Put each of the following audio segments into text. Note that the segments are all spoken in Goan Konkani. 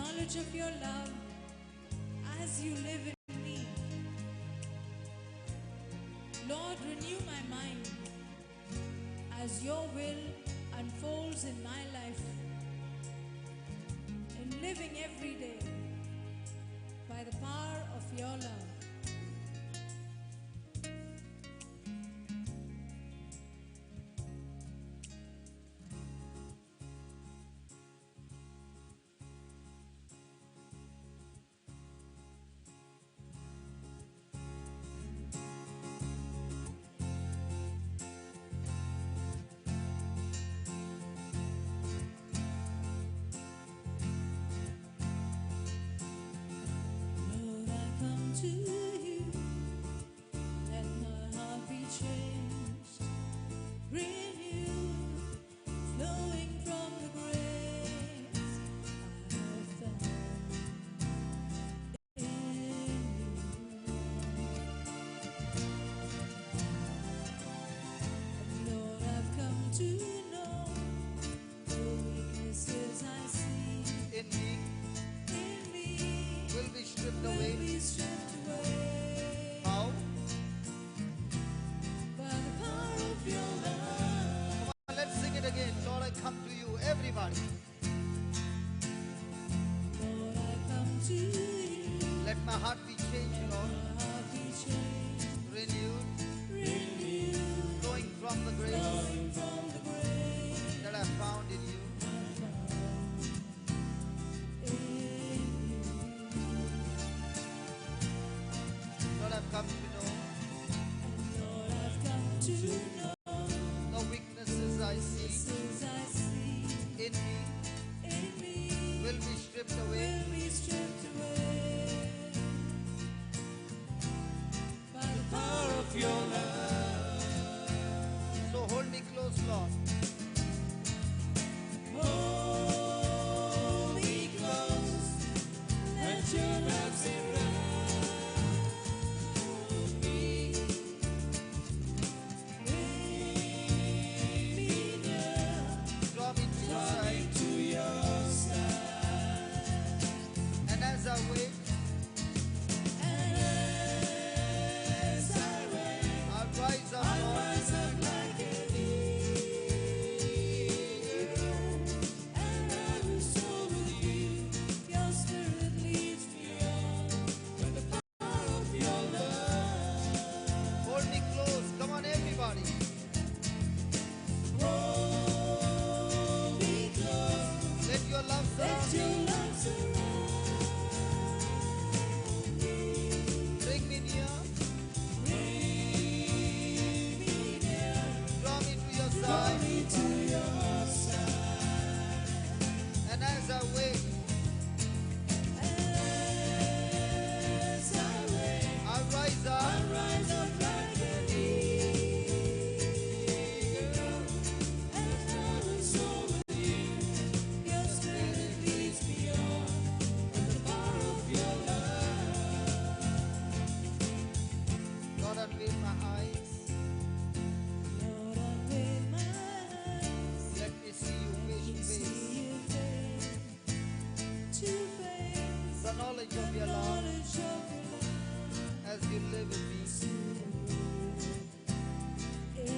knowledge of your love as you live in me. Lord, renew my mind as your will unfolds in my life, in living every day by the power of your love. Lord, I come to you. Let my heart be changed, renewed, flowing from the grace I have found in you. And Lord, I've come to know the weaknesses I see In me in me will be stripped will away. be stripped away How? by the power of your love. Come on, let's sing it again. Lord, I come to you. Everybody. Lord, I come to you. Let my heart be changed, Lord. My heart be changed, Renewed, renewed, flowing from the grace flowing from the grace that I found in you. I found in you. Lord, I've come to know And Lord, I've come to know the weaknesses I see weaknesses I see in me in me will be stripped away will be stripped away by the power of your love. So hold me close, Lord. Hold me close, let your love surround me. Bring me near, Draw me to your draw me side. to your side. And as I wait, And as I wait, I'll rise up, I Lord. rise up like an eagle, and I will soar with you. Your spirit leads me on by the power of your love. Hold me close. Come on, everybody. Hold me close, Let your love let surround me. your love surround me. Bring me near. Bring me near, Draw me to your draw side. me to your side. And as I wait, As I wait, I'll rise I up. rise up like an eagle, and I will soar with you. Your spirit leads me on by the power of your love. Lord, unveil my eyes. Lord, unveil my eyes. Let me see you face to See face. you face to face. The knowledge The of your love knowledge of your love. as you live in me. In me.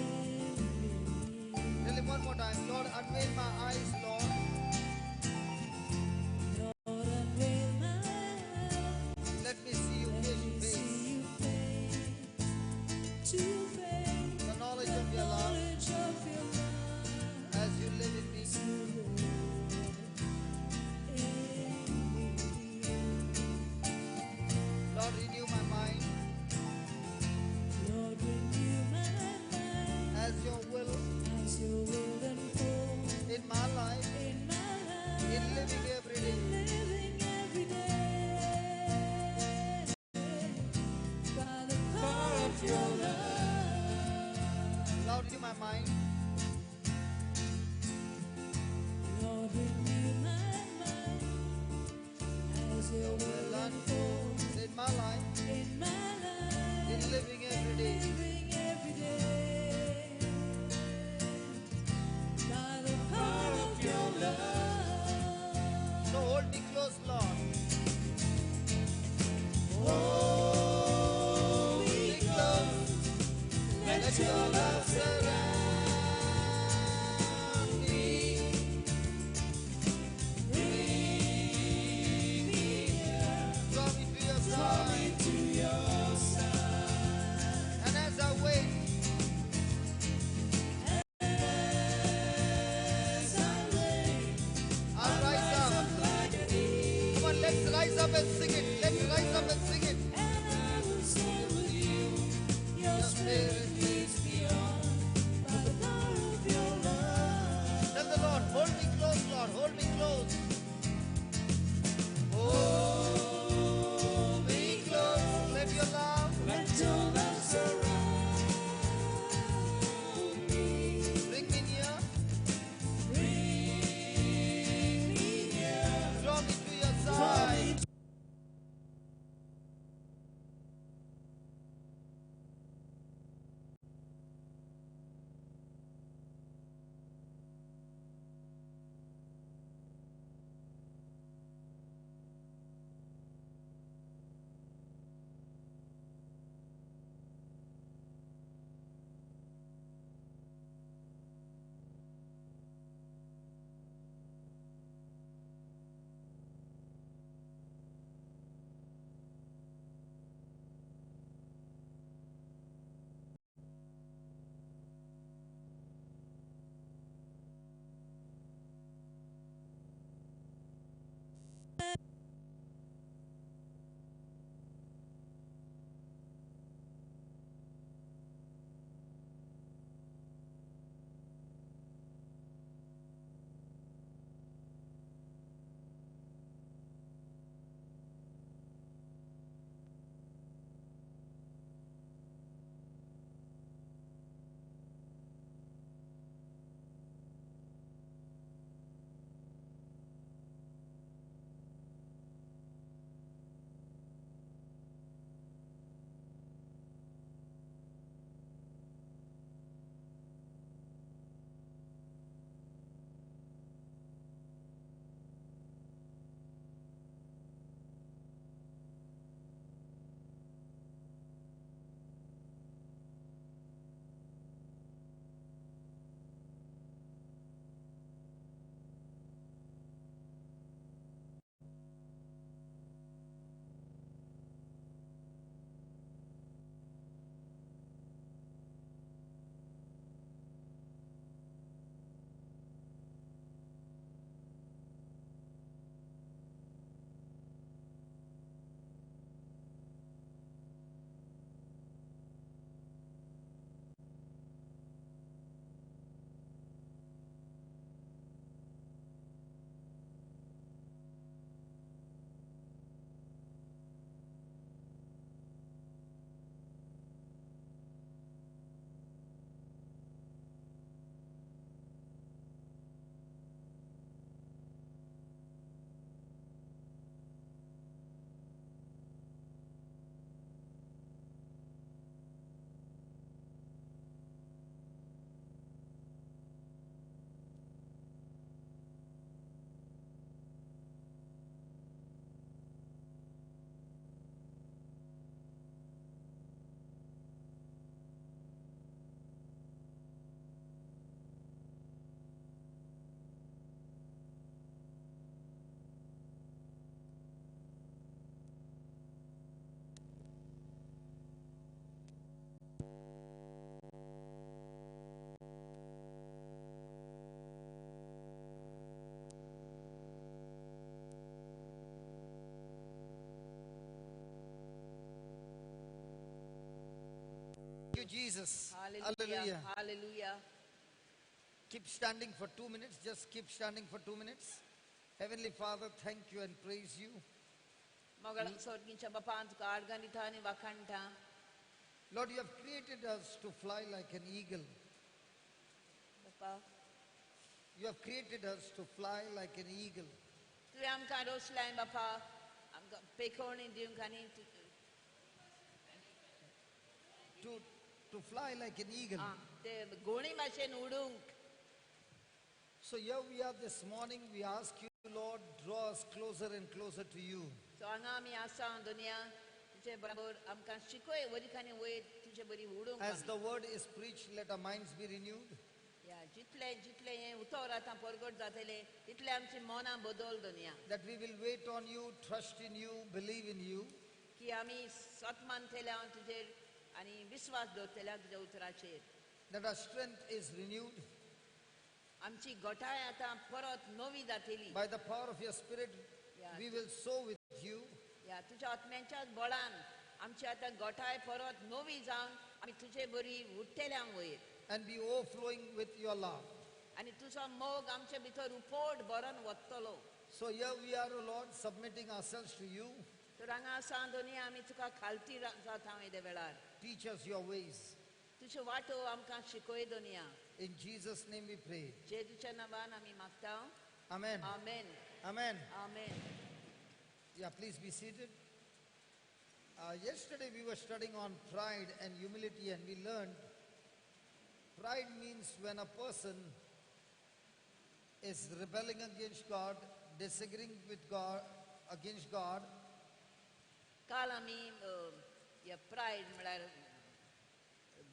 Tell him one more time. Lord, unveil my eyes, Lord. Lord, unveil my eyes. Let me see you Let face to me face. see you face to face. The knowledge The of your love knowledge of your love. as you live in me. As you live in me. Lord, renew my mind. Hold me close, Lord. Hold me close. Let your love surround me. Bring me near. Draw me to your side. And as I wait, I'll rise up. Come on, let's rise up and sing it. Let's rise up and sing it. And I will stay with you. Your spirit leads me on by the power of your love. Tell the Lord, hold me close, Lord, hold me close. Hold me close. Let your love Let your love surround me. bring me near. Bring me near. Draw me to your side. Thank you, Jesus. Hallelujah. Hallelujah. Hallelujah. Keep standing for 2 minutes. Just keep standing for 2 minutes. Heavenly Father, thank you and praise you. मोगळा स्वर्गीच्या बापा तुका आर्गां दिता आनी वाखाणटा. Lord, you have created us to fly like an eagle. Bapa You have created us to fly like an eagle. तुवें आमकां रोसलाय बापा, आमकां पेखोवणी दिवंक आनी To fly like an eagle. ते गोणी भाशेन उडूंक. So here we are this morning. We ask you, Lord, draw us closer and closer to you. So हांगा आमी आसा दुनिया तुजे बरोबर आमकां शिकय वरिखांनी वयर तुजे बरी उडूंक As आमी. the word is preached, let our minds be renewed. या जितले जितले हें उतर आतां परगट जातलें तितले आमची मनां बदल दुनिया That we will wait on you, trust in you, believe in you. की आमी सत मानतले हांव तुजेर आनी विस्वास दवरतले हांव तुज्या उतराचेर. That our strength is renewed. आमची घटाय आतां परत नवी जातली. By the power of your Spirit, we will sow with you. या तुज्या आत्म्याच्याच बळान आमची आतां घटाय परत नवी जावन आमी तुजे बरी उठ्ठले हांव वयर. And be overflowing with your love. आनी तुजो मोग आमचे भितर उपोट भरून वतलो. So here we are, O Lord, submitting ourselves to you. तर हांगा आसा दोनी आमी तुका खालती जाता येदे वेळार. Teach us your ways. तुज्यो वाटो आमकां शिकय दोनया. In Jesus' name we pray. जेजूच्या नांवान आमी मागता. Amen. Amen. Amen. Amen. Yeah, please be seated. Yesterday we were studying on pride and humility, and we learned pride means when a person is rebelling against God, disagreeing with God, against God. काल आमी ह्या प्रायड म्हळ्यार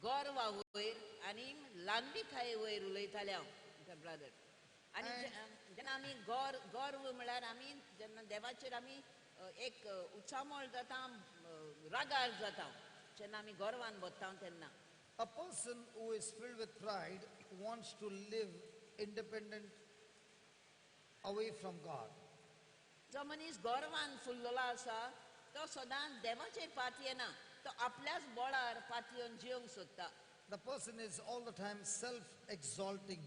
गर्वा वयर आनी ल्हानविकाये वयर उलयताले हांव ब्रदर. आनी जेन्ना आमी गर्व म्हळ्यार आमी जेन्ना देवाचेर आमी एक उचामळ जाता, रागार जाता, जेन्ना आमी गर्वान बत्ता तेन्ना. A person who is filled with pride wants to live independent away from God. जो मनीस गर्वान फुल्लोलो आसा तो सदांच देवाचेर पातयेना, तो आपल्याच बळार पातयेवन जिवंक सोदता. The person is all the time self-exalting.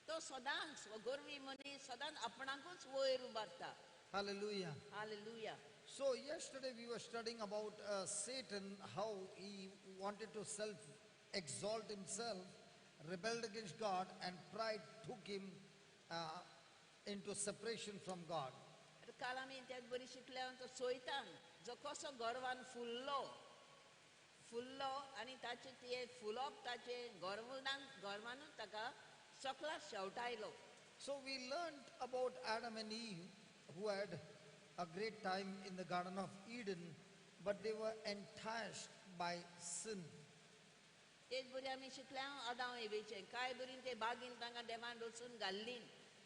तो सदांच गर्वी मनीस सदांच आपणाकूच वयर उबारता. Hallelujah. Hallelujah. So yesterday we were studying about Satan, how he wanted to self-exalt himself, rebelled against God, and pride took him into separation from God. काल आमी त्याच बरी शिकले तो सोयतान जो कसो गर्वान फुल्लो फुल्लो आनी ताचे ते फुलप ताचे गर्वानूच ताका सकला शेवटायलो. So we learned about Adam and Eve, who had a great time in the Garden of Eden, but they were enticed by sin. तेच बरी आमी शिकले आदांव एवेचे काय बरी ते बागीन तांकां देवान रचून घाल्लीन,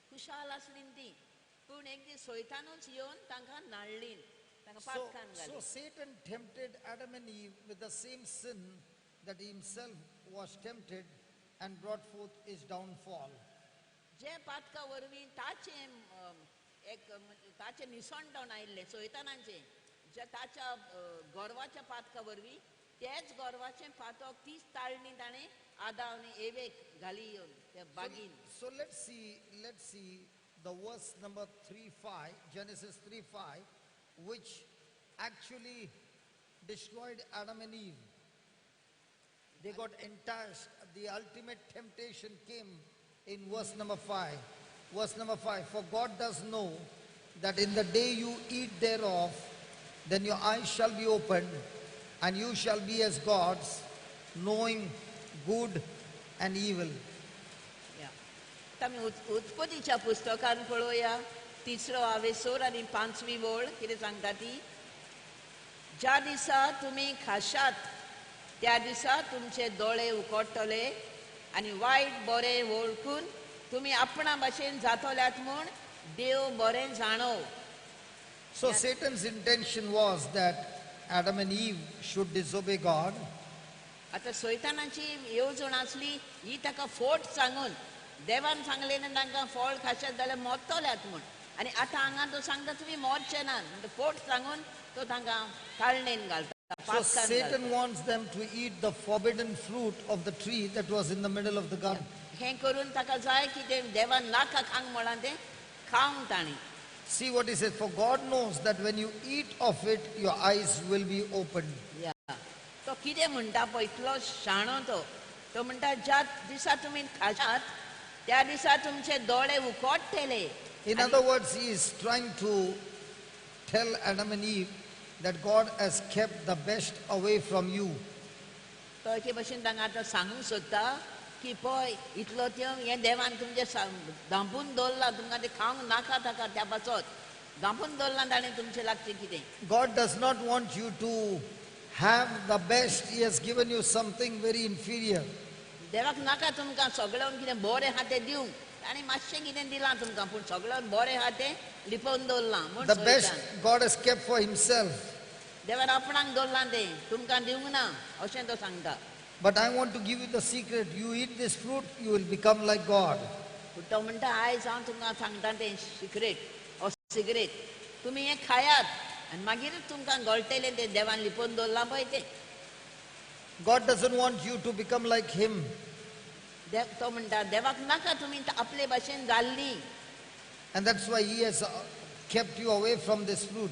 खुशाल आसलीन ती, पूण एक दीस सोयतानूच येवन तांकां नाडलीन, तांकां पातकान घाली. So Satan tempted Adam and Eve with the same sin that he himself was tempted and brought forth his downfall. जे पातका वरवीं ताचें एक ताचें निसणटण आयिल्लें सोयतानाचें, जे ताच्या गर्वाच्या पातका वरवीं तेच गर्वाचें पातक तीच ताळणी ताणें आदांव आनी एवेक घाली येवन त्या बागीन. So let's see the verse number 3:5, Genesis 3:5, which actually destroyed Adam and Eve. They got enticed. The ultimate temptation came in verse number 5. Verse number 5, for God does know that in the day you eat thereof, then your eyes shall be opened, and you shall be as gods, knowing good and evil. आमी उत्पत्तीच्या पुस्तकान पळोवया तिसरो आवेसोर आनी पांचवी वळ कितें सांगता ती. ज्या दिसा तुमी खाशात त्या दिसा तुमचे दोळे उकडटले आनी वायट बरें वळखून तुमी आपणा भाशेन जातल्यात म्हूण देव बरें जाणव. So Satan's intention was that Adam and Eve should disobey God. आतां सैतानाची येवजण आसली ही ताका फोट सांगून देवान सांगलें न्ही तांकां फळ खाशात जाल्यार मरतल्यात म्हूण, आनी आतां हांगा तो सांगता तुमी मरचे नात म्हणटा फोट सांगून तो तांकां ताळणेन घालता. So Satan wants them to eat the forbidden fruit of the tree that was in the middle of the garden. हें करून ताका जाय की तें देवान नाका खावंक म्हळां तें खावंक ताणें. See what he says, for God knows that when you eat of it, your eyes will be opened. Yeah. तो कितें म्हणटा पळय, इतलो शाणो तो. तो म्हणटा ज्या दिसा तुमी खाशात त्या दिसा तुमचे दोळे उकोडटले. In other words, he is trying to tell Adam and Eve that God has kept the best away from you. तो एके भशेन तांकां आतां सांगूंक सोदता की पळय इतलो त्यो हें देवान तुमचें धांपून दवरलां तुमकां तें खावंक नाका ताका त्या पासत धांपून दवरलां ताणें तुमचें लागचें कितें. God does not want you to have the best. He has given you something very inferior. देवाक नाका तुमकां सगळ्यान कितें बरें आहा तें दिवंक, ताणें मातशें कितें दिलां तुमकां पूण सगळ्यान बरें आहा तें लिपोवन दवरलां म्हूण The best सोयतान. God has kept for himself. देवान आपणाक दवरलां तें तुमकां दिवंक ना अशें तो सांगता. But I want to give you the secret. You eat this fruit, you will become like God. पूण तो म्हणटा आयज हांव तुमकां सांगता तें सिक्रेट, हो सिगरेट तुमी हें खायात आनी मागीरूच तुमकां गळटलें तें देवान लिपोवन दवरलां पळय तें. God doesn't want you to become like him. तो म्हणटा देवाक नाका तुमी आपले भाशेन जाल्लीं. And that's why he has kept you away from this fruit.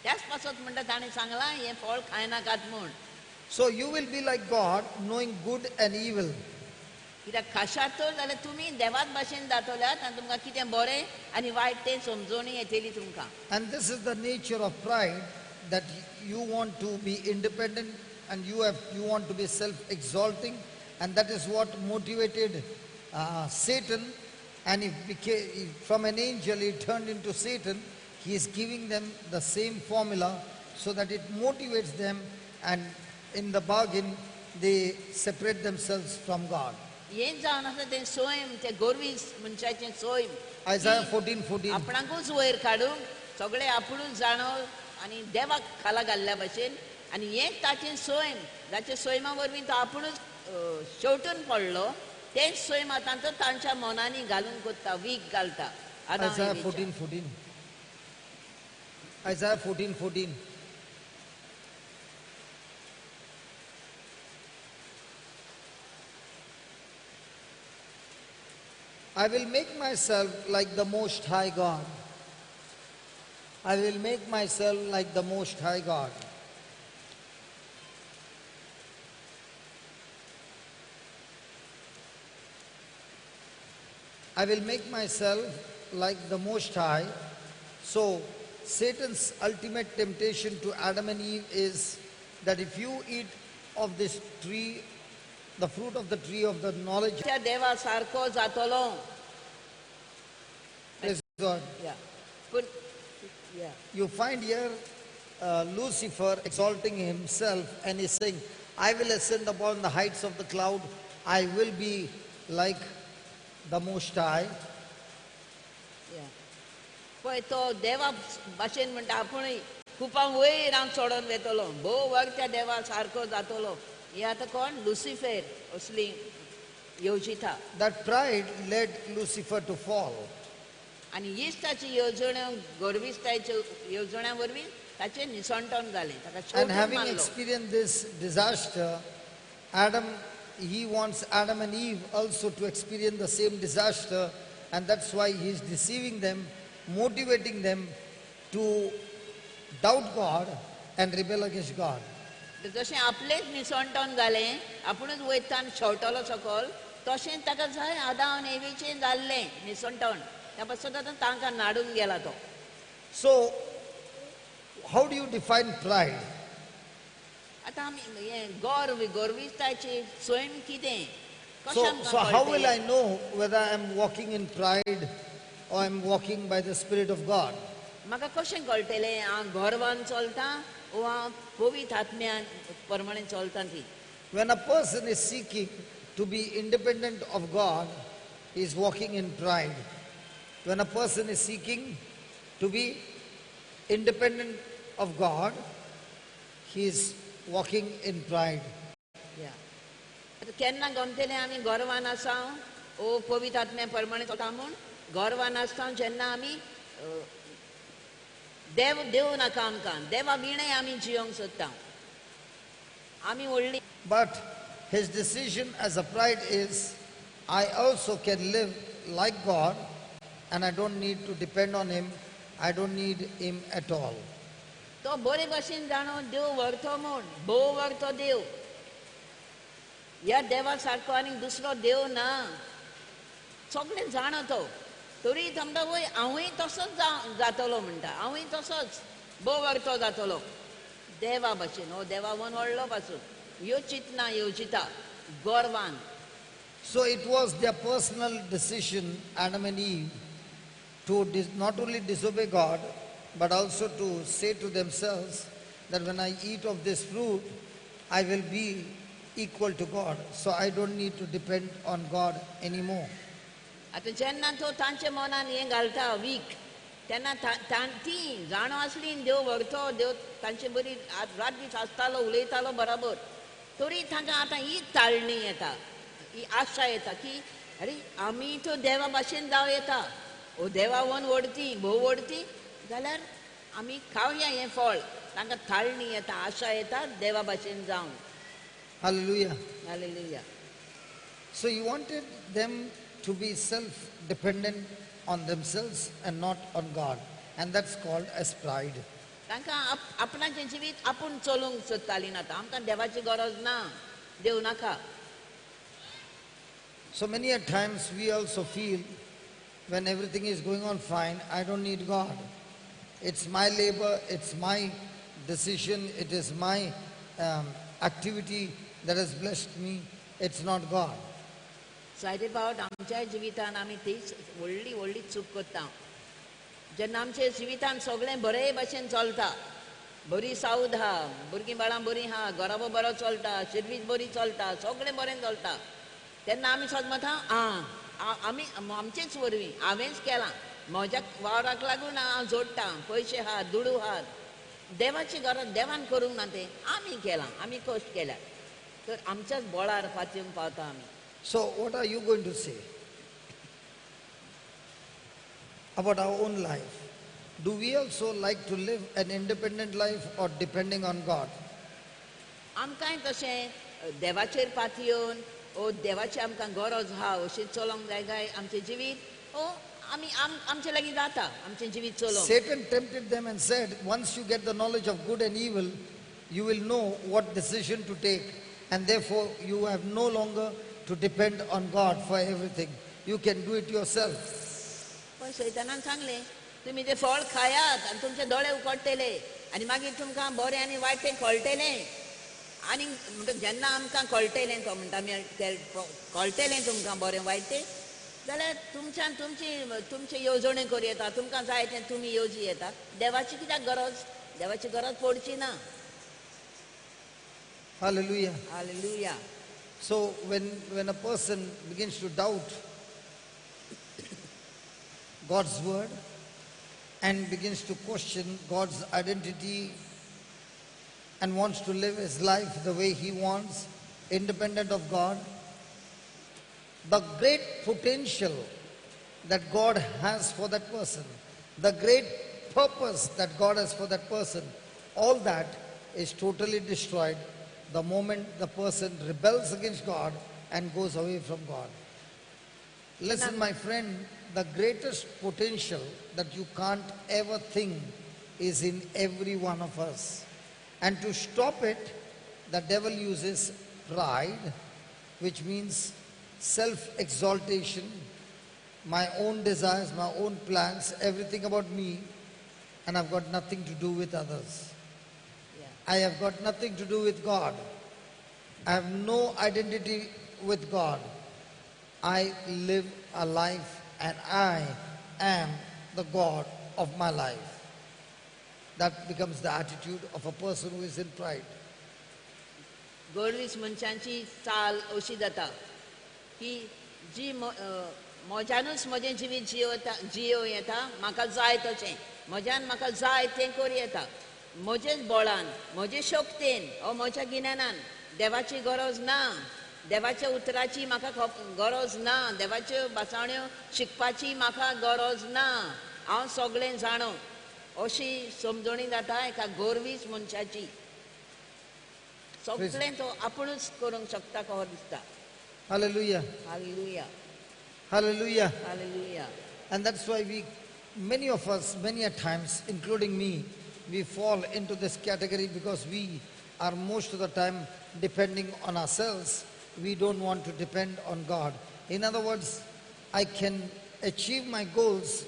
त्याच पासत म्हणटा ताणें सांगलां हें फळ खायनाकात म्हूण. So you will be like God, knowing good and evil. कित्याक खाशात तर जाल्यार तुमी देवाच भाशेन जातल्यात आनी तुमकां कितें बरें आनी वायट तें समजोवणी येतली तुमकां. And this is the nature of pride, that you want to be independent and you want to be self-exalting, and that is what motivated Satan, and he became, from an angel he turned into Satan. He is giving them the same formula so that it motivates them, and in the bargain they separate themselves from God. हें जावन आसा तें सैम, तें गोरवीस मनशाचें सैम. Isaiah 14:14. आपणाकूच वयर काडूंक सगळें आपुणूच जाणो आनी देवाक खाला घाल्ल्या भशेन, आनी हें ताचें सैम, जाचे सैमा वरवीं तो आपुणूच शेवटून पडलो, तेंच सैम आतां तो तांच्या मनांनी घालून कोत्ता, वीक घालता. Isaiah 14:14. Isaiah 14:14. I will make myself like the Most High God. I will make myself like the Most High God. I will make myself like the Most High. So Satan's ultimate temptation to Adam and Eve is that if you eat of this tree, the fruit of the tree of the knowledge, त्या देवा सारको जातलो. Praise God. Yeah. पूण yeah. You find here Lucifer exalting himself and he's saying, I will ascend upon the heights of the cloud. I will be like the Most High. Yeah. पळय तो देवा भाशेन म्हणटा आपूण कुपां वयर हांव चडोन वेतलो, भोव वर त्या देवा सारको जातलो. हे आतां कोण लुसिफेर असली येवजिता. That pride led Lucifer to fall. आनी हीच ताची येवजण्यो, गर्विस्तायच्यो येवजण्या वरवीं ताचें निसणटण जालें, ताका And शेवटून having मारलो. experienced this disaster, Adam, he wants Adam and Eve also to experience the same disaster, and that's why he is deceiving them, motivating them to doubt God and rebel against God. जशें आपलेंच निसणटण जालें, आपुणूच वयता आनी शेवटलो सकल, तशें ताका जाय आदाम आनी एवीचें जाल्लें निसणटण, त्या पासून आतां तांकां नाडून गेला तो. So, how do you define pride? आतां आमी हें गर्व, गर्विस्तायची सैम कितें? So how will I know whether I am walking in pride or I am walking by the Spirit of God? म्हाका कशें कळटलें हांव गर्वान चलतां वो हांव पवित्र आत्म्यान प्रमाणे चलतां ती? When a person is seeking to be independent of God, he is walking in pride. When a person is seeking to be independent of God, he is walking in pride. Yeah. केन्ना गमतलें आमी गर्वान आसा ओ पवित्र आत्म्या प्रमाणे चलता म्हूण? गर्वान आसता जेन्ना आमी देव देव नाका आमकां, देवा विणें आमी जियोंक सोदता, आमी व्हडली. But his decision as a pride is, I also can live like God and I don't need to depend on him. I don't need him at all. तो बरे भाशेन जाणो देव व्हरतो म्हूण, भोव व्हरतो देव, ह्या देवा सारको आनी दुसरो देव ना, सगळें जाणो तो, तरी समजा वय हांवूय तसोच जातलो म्हणटा, हांवूय तसोच भोव व्हरतो जातलो देवा भाशेन, हो देवा वन व्हडलो पासून ह्यो चिंतना येवजिता गर्वान. So it was their personal decision, Adam and Eve, to not only disobey God, but also to say to themselves that when I eat of this fruit, I will be equal to God. So I don't need to depend on God anymore. आतां जेन्ना तो तांच्या मनान हें घालता वीक तेन्ना ती जाणो आसली देव व्हरतो देव तांचे बरी रात दीस आसतालो उलयतालो बराबर तरी तांकां आतां ही ताळणी येता ही आशा येता की अरे आमी तो देवा भाशेन जावं येता ओ देवा वन व्हडती भोव व्हडती जाल्यार आमी खावया हें फळ तांकां ताळणी येता आशा येता देवा भाशेन जावन. Hallelujah. Hallelujah. So he wanted them to be self-dependent on themselves and not on God. And that's called as pride. तांकां आपणाचें जिवीत आपूण चलोवंक सोदतालीं आतां आमकां देवाची गरज ना देव नाका. So many a times we also feel when everything is going on fine, I don't need God. It's my labor, it's my decision, it is my activity that has blessed me, it's not God. जायते फावट आमच्या जिवितान आमी तीच व्हडली व्हडली चूक करता. जेन्ना आमच्या जिवितान सगळें बरे भाशेन चलता बरी साऊद आहा भुरगीं बाळां बरीं आहा घराबो बरो चलता शिर्वीस बरी चलता सगळें बरें चलता तेन्ना आमी सदमता आं आमी आमचेच वरवीं हांवेंच केलां म्हज्या वावराक लागून हांव जोडटा पयशे आहात दुडू आहात देवाची गरज देवान करूंक ना तें आमी केलां आमी कश्ट केल्यात तर आमच्याच बळार फातयेवंक पावता आमी. So what are you going to say about our own life? Do we also like to live an independent life or depending on God? आमकांय तशें देवाचेर पातयेवन ओ देवाची आमकां गरज आहा अशें चलोवंक जाय काय आमचें जिवीत ओ आमी आमचे लागीं जाता आमचें जिवीत चलोवंक. Satan tempted them and said, once you get the knowledge of good and evil, you will know what decision to take, and therefore you have no longer to depend on God for everything. You can do it yourself. पण सैतानान सांगलें तुमी तें फळ खायात आनी तुमचे दोळे उकडटले आनी मागीर तुमकां बरें आनी वायट तें कळटलें आनी म्हणटा जेन्ना आमकां कळटलें तो म्हणटा आमी कळटलें तुमकां बरें वायट तें जाल्यार तुमच्यान तुमची तुमची येवजणे करूं येता तुमकां जाय तें तुमी येवजी येता देवाची कित्याक गरज देवाची गरज पडची ना. Hallelujah. Hallelujah. So when a person begins to doubt God's word and begins to question God's identity and wants to live his life the way he wants, independent of God, the great potential that God has for that person, the great purpose that God has for that person, all that is totally destroyed the moment the person rebels against God and goes away from God. Listen, my friend, the greatest potential that you can't ever think is in every one of us. And to stop it, the devil uses pride, which means self-exaltation, my own desires, my own plans, everything about me, and I've got nothing to do with others. Yeah. I have got nothing to do with God. I have no identity with God. I live a life and I am the God of my life. That becomes the attitude of a person who is in pride. गर्वीस मनशांची चाल अशी जाता की जी म्हज्यानूच म्हजें जिवीत जियो येता म्हाका जाय तशें म्हज्यान म्हाका जाय तें करूं येता म्हजेच बळान म्हजे शक्तेन ओ म्हज्या गिन्यानान देवाची गरज ना देवाच्या उतराची म्हाका गरज ना देवाच्यो भासाण्यो शिकपाची म्हाका गरज ना हांव सगळें जाणो अशी समजणी जाता एका गर्वीस मनशाची सगळें तो आपुणूच करूंक शकता कसो दिसता. Hallelujah. Hallelujah. Hallelujah. Hallelujah. And that's why we, many of us, many a times, including me, we fall into this category because we are most of the time depending on ourselves. We don't want to depend on God. In other words, I can achieve my goals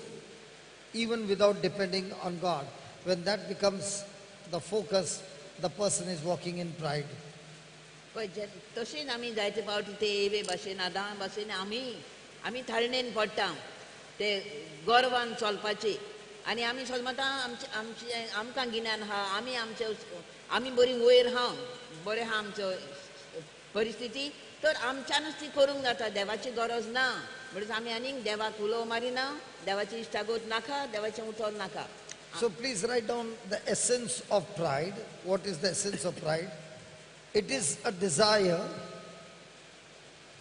even without depending on God. When that becomes the focus, the person is walking in pride. पळय तशेंच आमी जायते फावटी ते एवे भाशेन आदां भाशेन आमी आमी थाळणेन पडटा ते गर्वान चलपाचे आनी आमी सदमता आमचे आमचे आमकां गिन्यान आहा आमी आमचे आमी बरी वयर आहा बरें आहा आमचो परिस्थिती तर आमच्यानूच ती करूंक जाता देवाची गरज ना म्हणून आमी आनीक देवाक उलोव मारिना देवाची इश्टागत नाका देवाचें उतर नाका. So please write down the essence of pride. What is the essence of pride? It is a desire.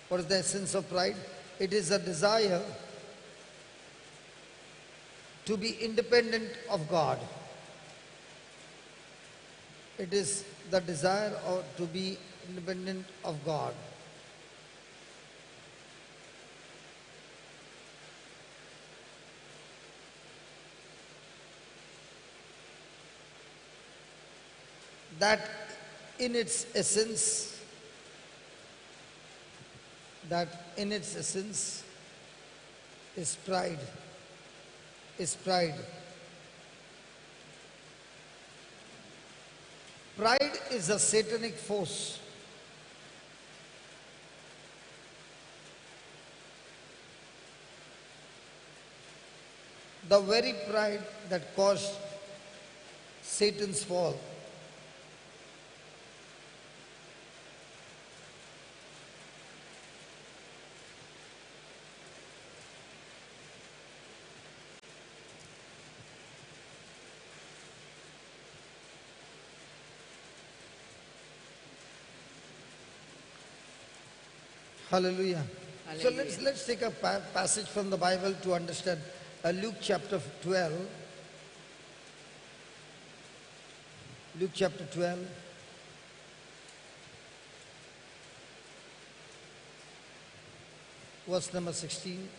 What is the essence of pride? It is a desire to be independent of God. It is the desire or to be independent of God. That in its essence, that in its essence is pride, is pride. Pride is a satanic force. The very pride that caused Satan's fall. Hallelujah. So let's take a passage from the Bible to understand Luke chapter 12. Luke chapter 12. Verse number 16.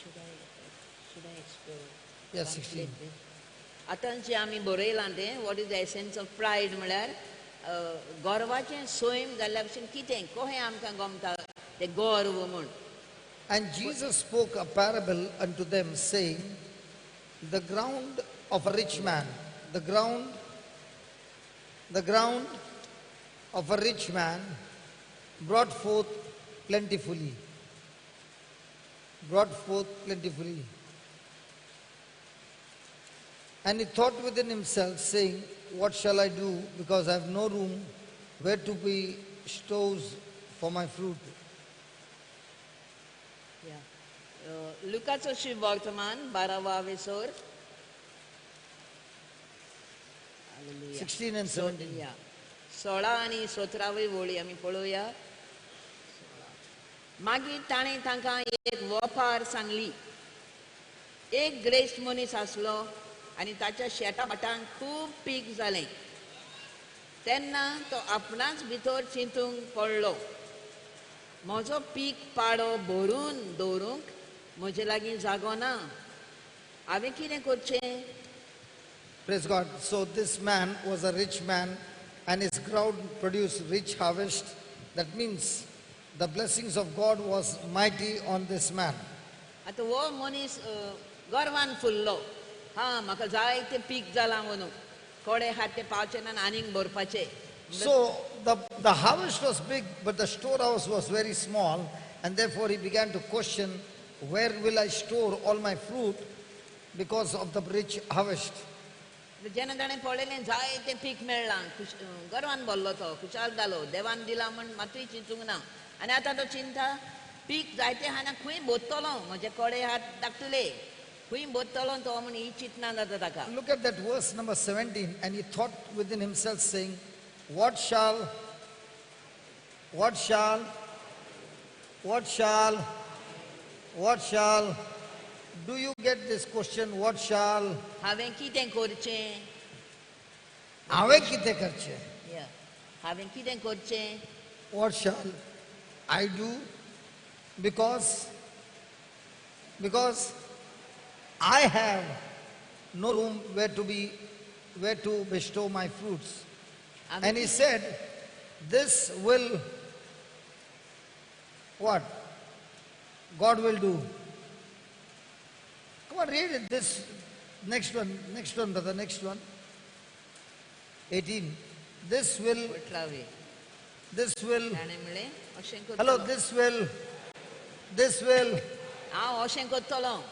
Should I explain? Yes, 16. आतां जें आमी बरयलां तें what is the essence of pride म्हळ्यार गर्वाचें सैम जाल्ल्या भशेन कितें कशें आमकां गमता तें गर्व म्हूण. And Jesus spoke a parable unto them, saying, the ground of a rich man, the ground of a rich man brought forth plentifully. Brought forth plentifully. And he thought within himself, saying, what shall I do, because I have no room where to be stores for my fruit. लुकाचो शुभवर्तमान 12 वेसोर 16 and 17. 16 आनी 17 वळी आमी पळोवया. मागीर ताणें तांकां एक वपार सांगली. एक ग्रेस्त मनीस आसलो आनी ताच्या शेता भाटांक खूब पीक जालें. तेन्ना तो आपणाच भितर चिंतूंक पडलो, म्हजो पीक पाडो भरून दवरूंक म्हजे लागीं जागो ना, हांवें कितें करचें? Praise God. So this man was a rich man and his ground produced rich harvest. That means the blessings of God was mighty on this man. आतां हो मनीस गर्वान फुल्लो, हा म्हाका जायते पीक जालां म्हणून कोडे आहात ते पावचे ना आनीक भरपाचे. So the harvest was big, but the storehouse was very small, and therefore he began to question, where will I store all my fruit because of the rich harvest? जेन्ना ताणें पळयलें जायतें पीक मेळ्ळां, गर्वान भरलो तो, खुशाल जालो, देवान दिलां म्हण मातूय चिंतूंक ना. आनी आतां तो चिंता पीक जायतें आहा ना खंय भरतलो, म्हजे कोडे हात धाकटुले खंय भरतलो तो म्हण ही चिंतना जाता ताका. Look at that verse number 17. And he thought within himself, saying, what shall, what shall, what shall, what shall? Do you get this question? What shall? हांवें कितें करचें? हांवें कितें करचें? हांवें कितें करचें? What shall I do? Because I have no room where to bestow my fruits. And he said, this will, what? God will do. Come on, read it. This next one, brother, next one. 18. This will, अठरावे this will, ताणें म्हणलें अशें hello, करतलो this will, हांव अशें करतलो.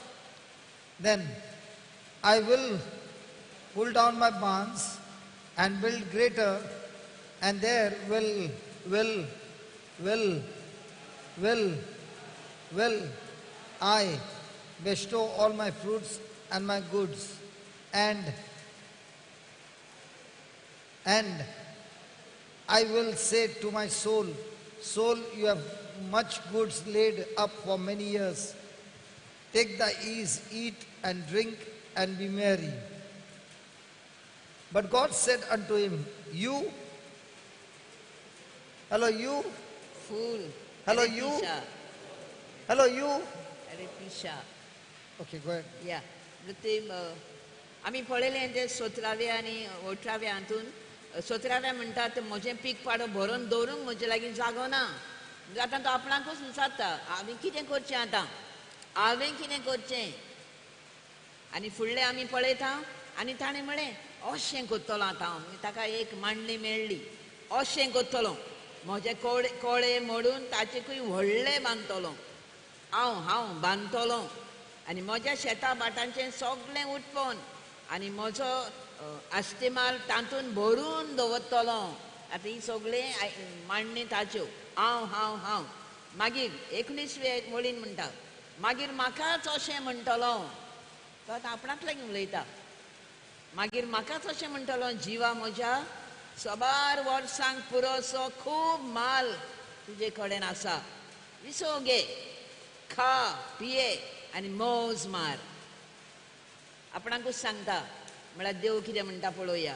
Then I will pull down my barns and build greater, and there will, will, will, will, will I bestow all my fruits and my goods, and I will say to my soul, soul, you have much goods laid up for many years. Take thy ease, eat and drink and be merry. But God said unto him, you, hello you, fool. Hello, अरे you. पिशा. Hello you. अरे पिशा. Okay, go ahead. या ते आमी पळयलें ते 17व्या आनी 18व्या हातून. 17व्या म्हणटा ते म्हजें पीक पाडो भरून दवरूंक म्हजे लागीं जागो ना. आतां तो आपणाकूच विचारता हांवें कितें करचें आतां, हांवें कितें करचें. आनी फुडलें आमी पळयता आनी ताणें म्हळें अशें करतलो आतां हांव. ताका एक मांडणी मेळ्ळी, अशें करतलो म्हजे कोळे कोळे मोडून ताचेकूय व्हडलें बांदतलो हांव, हांव बांदतलो आनी म्हज्या शेता भाटांचें सगळें उत्पन्न आनी म्हजो आस्तेमाल तातूंत भरून दवरतलो. आतां ही सगळें मांडणी ताच्यो, हांव हांव हांव. मागीर 19वे वळीन म्हणटा मागीर म्हाकाच अशें म्हणटलो, तो आतां आपणाक लागीं उलयता, मागीर म्हाकाच अशें म्हणटलो जिवा म्हज्या सबार वर्सांक पुरोसो खूब माल तुजे कडेन आसा, विसव घे, खा पिये आनी मौज मार. आपणाकूच सांगता म्हळ्यार देव कितें म्हणटा पळोवया.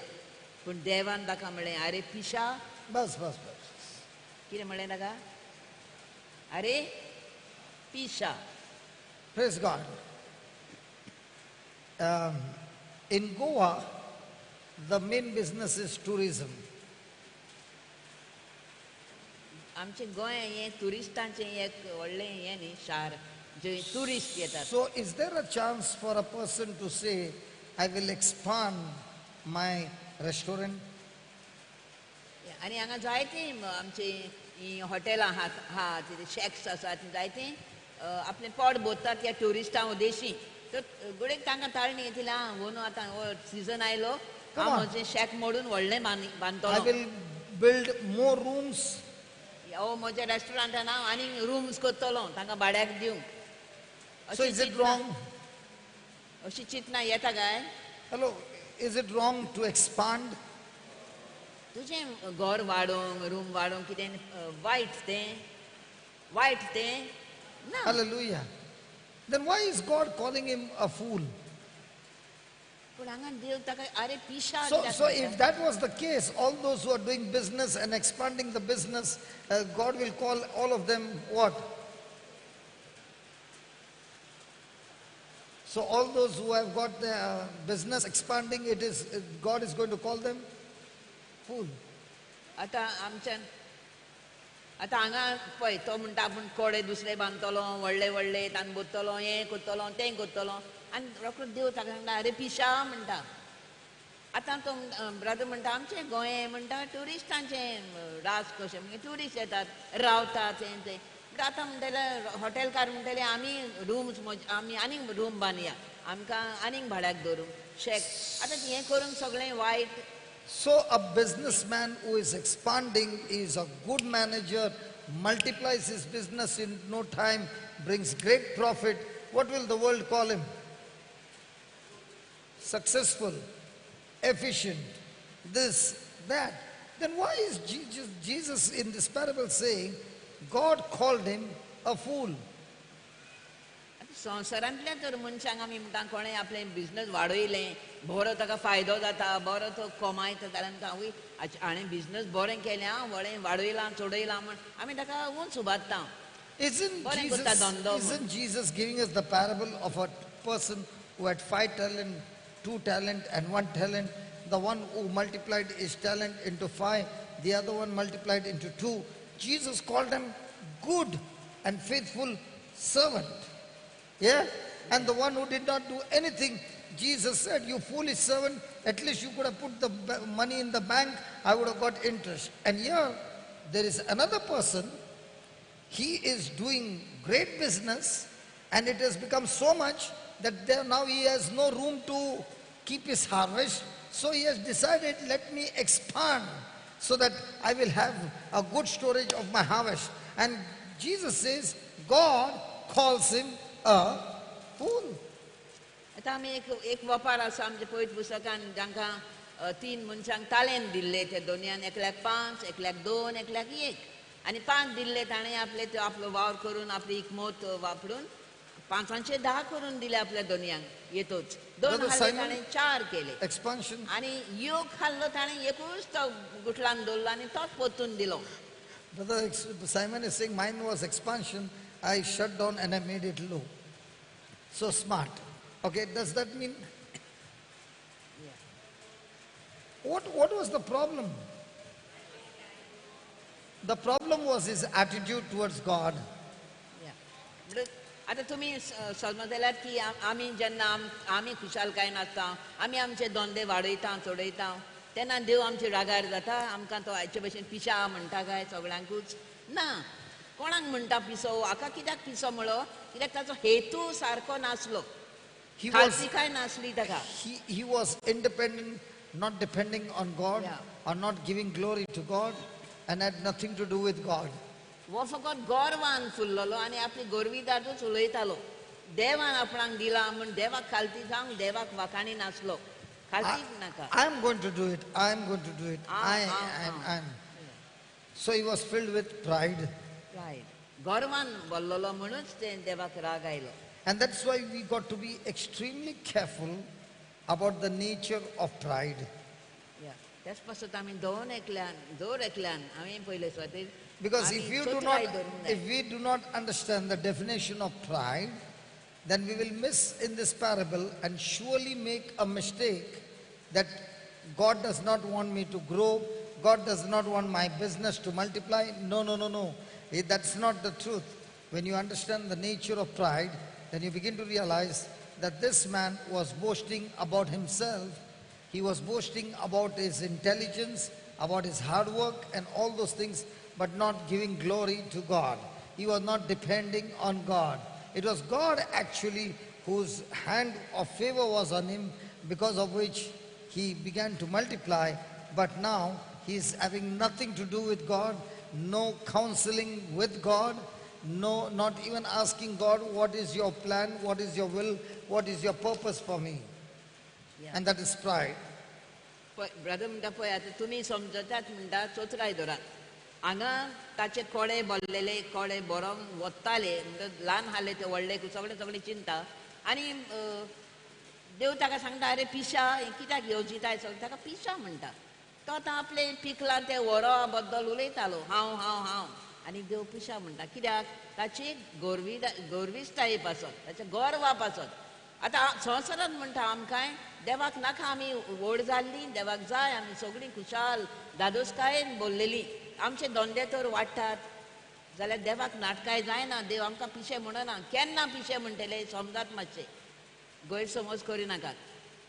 पूण देवान ताका म्हणलें आरे पिशा. बस बस बस. कितें म्हणलें ताका? अरे पिशा. Praise God. In Goa, the main business is tourism. आमचें गोंय हें ट्युरिस्टांचें एक व्हडलें हें न्ही शार, जंय ट्युरिस्ट येतात. So is there a chance for a person to say, I will expand my restaurant? आनी हांगा जायतीं आमचीं हीं हॉटेलां आहात, ती शॅक्स आसात, ती जायतीं आपलें पोट भरतात त्या ट्युरिस्टां उद्देशी. तर गुडेक तांकां ताळणी येतली, आं व्हरून आतां हो सिजन आयलो, हांव म्हजें शॅक मोडून व्हडलें बांदतलो. I will build more rooms. हो म्हज्या रेस्टॉरंटान हांव आनीक रूम्स करतलो तांकां भाड्याक दिवंक. So is it wrong? अशी चिंतना येता काय? Hello, is it wrong to expand? तुजें घर वाडोवंक, रूम वाडोवंक कितें वायट तें? वायट तें ना. Hallelujah. Then why is God calling him a fool? पूण हांगा देव ताका अरे पिशा. So if that was the case, all those who are doing business and expanding the business, God will call all of them what? So all those who have got their business expanding, it is God is going to call them fool. आतां आमच्यान आतां हांगा पळय तो म्हणटा आपूण कोडे दुसरे बांदतलो, व्हडले व्हडले तान भरतलो, हें करतलो तें करतलो, आनी रोखडो देव ताका सांगता अरे पिशा म्हणटा. आतां तो ब्रदर म्हणटा आमचें गोंय म्हणटा ट्युरिस्टांचें राज कशें, म्हणजे ट्युरिस्ट येतात रावतात हें तें. आतां म्हणटले हॉटेलकार म्हणटले आमी रूम्स आमी आनीक रूम बांदया, आमकां आनीक भाड्याक दवरूंक शॅक. आतां हें करूंक सगळें वायट. So a businessman who is expanding is a good manager, multiplies his business in no time, brings great profit. What will the world call him? Successful, efficient, this, that. Then why is Jesus in this parable saying, God called him a fool? संवसारांतल्या तर मनशांक आमी म्हणटा कोणें आपलें बिजनस वाडयलें, बरो ताका फायदो जाता, बरो तो कमायता, जाल्यार आमकां आवय हाणें बिजनस बरें केलें आं, व्हडलें वाडयलां चडयलां म्हण आमी ताका उंच उबारता. Isn't Jesus giving us the parable of a person who had 5 talent, 2 talent and 1 talent? The one who multiplied his talent into 5, the other one multiplied into 2. Jesus called him good and faithful servant. Yeah? And the one who did not do anything, Jesus said, you foolish servant, at least you could have put the money in the bank, I would have got interest. And here, there is another person, he is doing great business, and it has become so much that there now he has no room to keep his harvest. So he has decided, let me expand so that I will have a good storage of my harvest. And Jesus says, God calls him a fool. आतां आमी एक एक वपार आसा आमच्या पवित्र पुस्तकान जांकां तीन मनशांक तालेंत दिल्ले ते दोनयान एकल्याक 5, एकल्याक 2, एकल्याक 1 आनी 5 दिल्ले ताणें आपले ते आपलो वावर करून आपली इकमत वापरून 5 10 करून दिले आपल्या दोनयांक येतोच 2 खाल्ले ताणें 4 केले एक्सपान्शन आनी योग खाल्लो ताणें एकूच तो गुठलान दवरलो आनी तोच परतून दिलो. Brother Simon is saying mine was expansion, I shut down and I made it low. So smart. Okay, does that mean? Yeah. What was the problem? The problem was his attitude towards God. Yeah. आतां तुमी समजल्यात की आमी जेन्ना आमी खुशालकायेन नासता, आमी आमचे धंदे वाडयता चडयता तेन्ना देव आमचे रागार जाता. आमकां तो आयचे भशेन पिशा म्हणटा काय सगळ्यांकूच ना. कोणाक म्हणटा पिसो? हाका कित्याक पिसो म्हणलो? कित्याक ताचो हेतू सारको नासलो, खालती नासली ताका. He was independent, not depending on God, or not giving glory to God, and had nothing to do with God. हो फकत गर्वान फुल्लोलो आनी आपली गर्विदादूच उलयतालो. देवान आपणाक दिला म्हूण देवाक खालती जावंक देवाक वाखाणी नासलो. खालती नाका. I am going to do it. I am going to do it. I am. So he was filled with pride. Pride. गर्वान बोल्लोलो म्हणूच ते देवाक राग आयलो. And that's why we got to be extremely careful about the nature of pride. Yeah. त्याच पासत आमी दोन एकल्यान दर एकल्यान आमी पयले सुवातेर. Because if we do not understand the definition of pride, then we will miss in this parable and surely make a mistake that God does not want me to grow, God does not want my business to multiply. No, no, no, no. That's not the truth. When you understand the nature of pride, then you begin to realize that this man was boasting about himself. He was boasting about his intelligence, about his hard work and all those things, but not giving glory to God. He was not depending on God. It was God actually whose hand of favor was on him, because of which he began to multiply. But now he is having nothing to do with God, no counseling with God, no, not even asking God, what is your plan, what is your will, what is your purpose for me? Yeah. And that is pride. Brother म्हणटा पळय आतां तुमी समजतात म्हणटा चोत्राय दरात. हांगा ताचे कोडे बोल्लेले कोडे बरोवन वत्ताले म्हणटा ल्हान आहले ते व्हडले सगळे सगळे चिंता. आनी देव ताका सांगता, अरे पिशा, कित्याक येवजिताय सगळें? ताका पिशा म्हणटा. तो आतां आपलें पिकलां तें व्हरो बद्दल उलयतालो, हांव हांव हांव. आनी देव पिशा म्हणटा कित्याक? ताची गर्विश्टाये पासत, ताच्या गर्वा पासत. आतां संवसारांत म्हणटा आमकांय देवाक नाका, आमी व्हड जाल्लीं, देवाक जाय आमी सगळीं खुशाल दादोसकायेन बोल्लेलीं, आमचे धंदे तर वाडटात जाल्यार देवाक नाटकाय जायना. देव आमकां पिशे म्हणना. केन्ना पिशे म्हणटले समजात मातशे, गैरसमज करिनाकात.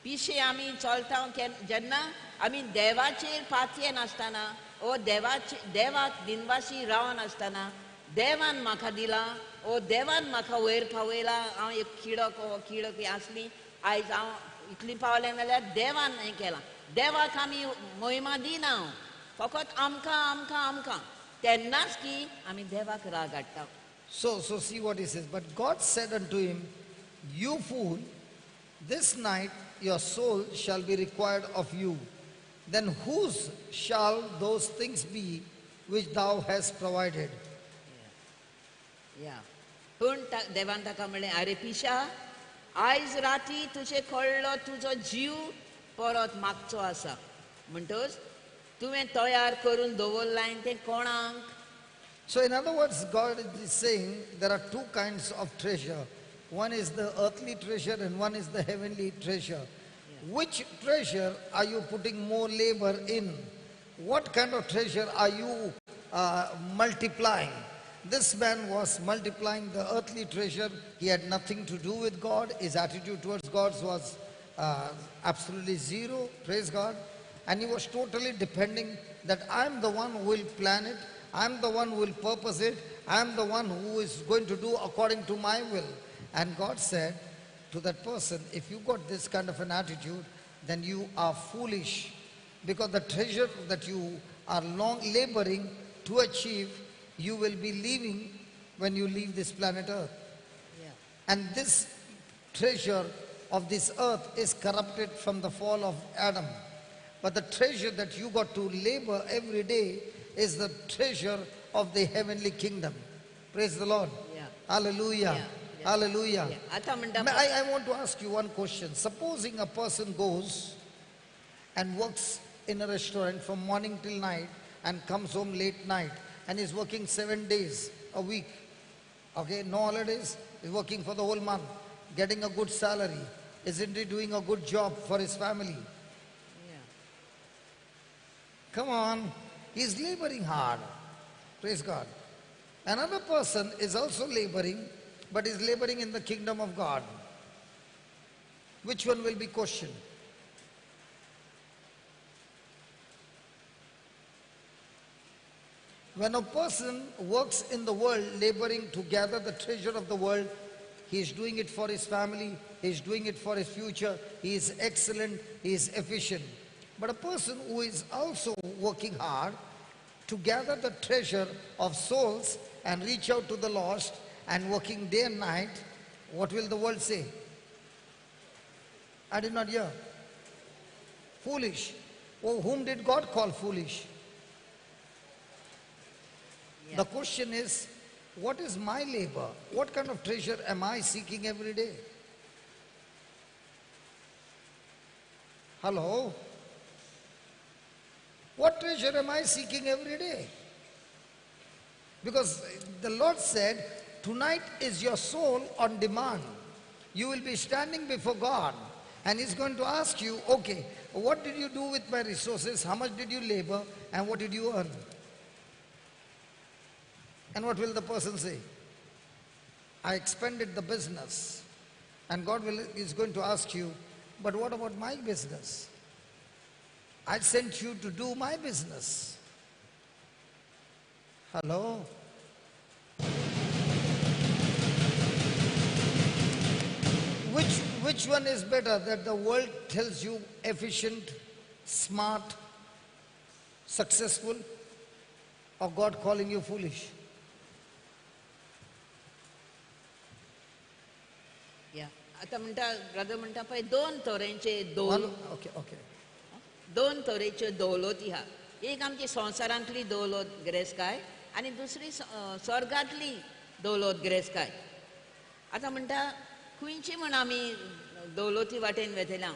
पिशे आमी चलता जेन्ना आमी देवाचेर पातये नासतना ओ देवाचे देवाक दिनवासी रावनासतना, देवान म्हाका दिलां ओ देवान म्हाका वयर पावयला, हांव एक किडक ओ किडक आसली, आयज हांव इतली पावलें जाल्यार देवान हें केलां. देवाक आमी महिमा दिना, फकत आमकां आमकां आमकां. तेन्नाच की आमी देवाक राग हाडटा. So see what he says. But God said unto him, you fool, this night your soul shall be required of you. Then whose shall those things be which thou hast provided? Yeah. पूण देवान ताका म्हणलें, अरे पिशा, आयज राती तुजे कळ्ळो तुजो जीव परत मागचो आसा, म्हणटच तुवें तयार करून दवरलाय तें कोणाक? So in other words, God is saying there are two kinds of treasure. One is the earthly treasure and one is the heavenly treasure. Yeah. Which treasure are you putting more labor in? What kind of treasure are you multiplying? This man was multiplying the earthly treasure. He had nothing to do with God. His attitude towards God was absolutely zero, praise God. And he was totally depending that I'm the one who will plan it, I'm the one who will purpose it, I'm the one who is going to do according to my will. And God said to that person, if you got this kind of an attitude, then you are foolish, because the treasure that you are long laboring to achieve, you will be leaving when you leave this planet Earth. Yeah. And this treasure of this earth is corrupted from the fall of Adam. But the treasure that you got to labor every day is the treasure of the heavenly kingdom. Praise the Lord. Yeah. Hallelujah. Yeah. Yeah. Hallelujah. Yeah. आतां म्हणटा I want to ask you one question. Supposing a person goes and works in a restaurant from morning till night and comes home late night and is working 7 days a week. Okay, no holidays, he's working for the whole month, getting a good salary. Isn't he doing a good job for his family? Yeah. Come on, he's laboring hard. Praise God. Another person is also laboring, but is laboring in the kingdom of God. Which one will be questioned? When a person works in the world, laboring to gather the treasure of the world, he is doing it for his family, he is doing it for his future, he is excellent, he is efficient. But a person who is also working hard to gather the treasure of souls and reach out to the lost and working day and night, what will the world say? I did not hear. Foolish. Oh, whom did God call foolish? Yeah. The question is, what is my labor? What kind of treasure am I seeking every day? Hello? What treasure am I seeking every day? Because the Lord said, tonight is your soul on demand. You will be standing before God and He's going to ask you, okay, what did you do with my resources? How much did you labor? And what did you earn? And what will the person say? I expanded the business. And God is going to ask you, but what about my business? I sent you to do my business. Hello? Which one is better, that the world tells you efficient, smart, successful, or God calling you foolish? Yeah. आतां म्हणटा ब्रदर म्हणटा पळय दोन तरेचे दोन okay okay दोन तरेच्यो दौलती आहा. एक आमची संवसारांतली दौलत गिरेस्तकाय आनी दुसरी स्वर्गांतली दौलत गिरेस्तकाय. आतां म्हणटा खंयची म्हण आमी दौलती वाटेन वेतल्या.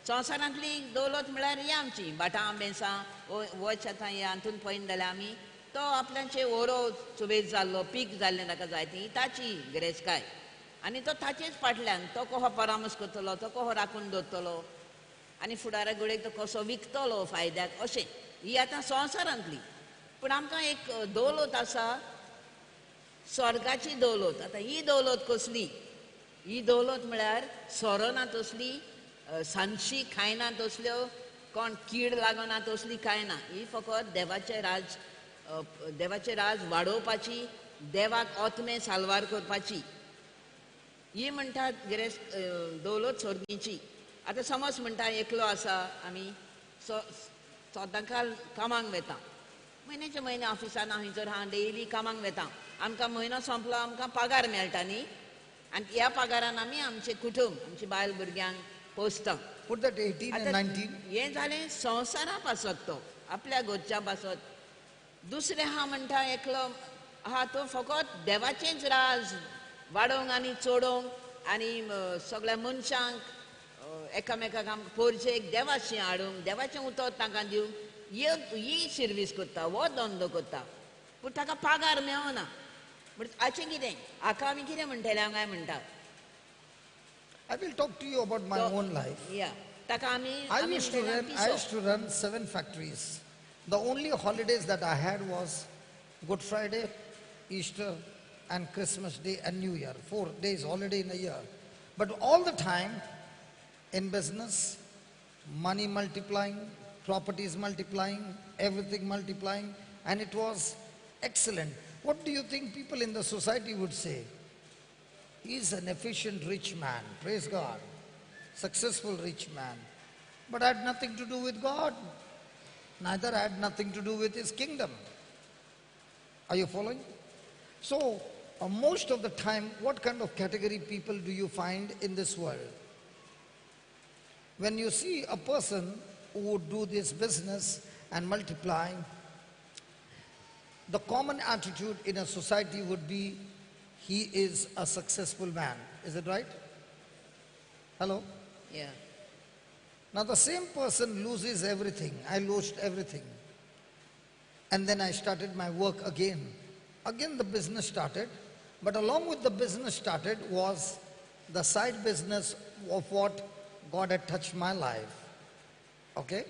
संवसारांतली दौलत म्हळ्यार ही आमची भाटां बेसां वच. आतां हे हातून पळयन जाल्यार आमी तो आपल्याचे ओरो सुबेज जाल्लो पीक जाल्लें ताका जाय ती ताची गिरेस्तकाय आनी तो ताचेच फाटल्यान तो कसो परामर्श करतलो, तो कसो राखून दवरतलो आनी फुडारा घडयेक तो कसो विकतलो फायद्याक, अशें ही आतां संवसारांतली. पूण आमकां एक दौलत आसा, स्वर्गाची दौलत. आतां ही दौलत कसली? ही दौलत म्हळ्यार सोरो ना तसली, सांशी खायना तसल्यो, कोण कीड लागना तसली कांय ना. ही फकत देवाचें राज, देवाचें राज वाडोवपाची, देवाक आत्मे साल्वार करपाची ही म्हणटात गिरेस्त दौलत स्वर्गीची. आतां समज म्हणटा एकलो आसा, आमी सदांकाल कामाक वेता, म्हयन्याचे म्हयने ऑफिसान हांव जर हांव डेली कामाक वेता, आमकां म्हयनो सोंपलो आमकां पगार मेळटा न्ही, आनी ह्या पगारान आमी आमचें कुटुंब, आमचे बायल भुरग्यांक पोसता. Put that 18 and 19. हें जालें संवसारा पासत, तो आपल्या घरच्या पासत. दुसरें आहा म्हणटा एकलो आहा तो फकत देवाचेंच राज वाडोवंक आनी चडोवंक आनी सगळ्या मनशांक एकामेकाक आमकां पोरचेक देवाशी हाडूंक, देवाचें उतर तांकां दिवंक ही सर्वीस करता, हो धंदो करता. पूण ताका पगार मेळना. पूण हाचें कितें, हाका आमी कितें म्हणटले काय म्हणटा? I will talk to you about my own life. Yeah. ताका आमी I used to run 7 factories. The only holidays that I had was Good Friday, Easter, and Christmas Day and New Year. 4 days holiday in a year. But all the time, In business, money multiplying, properties multiplying, everything multiplying, and it was excellent. What do you think people in the society would say? He is an efficient rich man, praise God, successful rich man. But had nothing to do with God, neither had nothing to do with his kingdom. Are you following? So, most of the time, what kind of category people do you find in this world? When you see a person who would do this business and multiply, the common attitude in a society would be, he is a successful man. Is it right? Hello? Yeah. Now the same person loses everything. I lost everything. And then I started my work again. Again the business started, but along with the business started was the side business of what God had touched my life. Okay?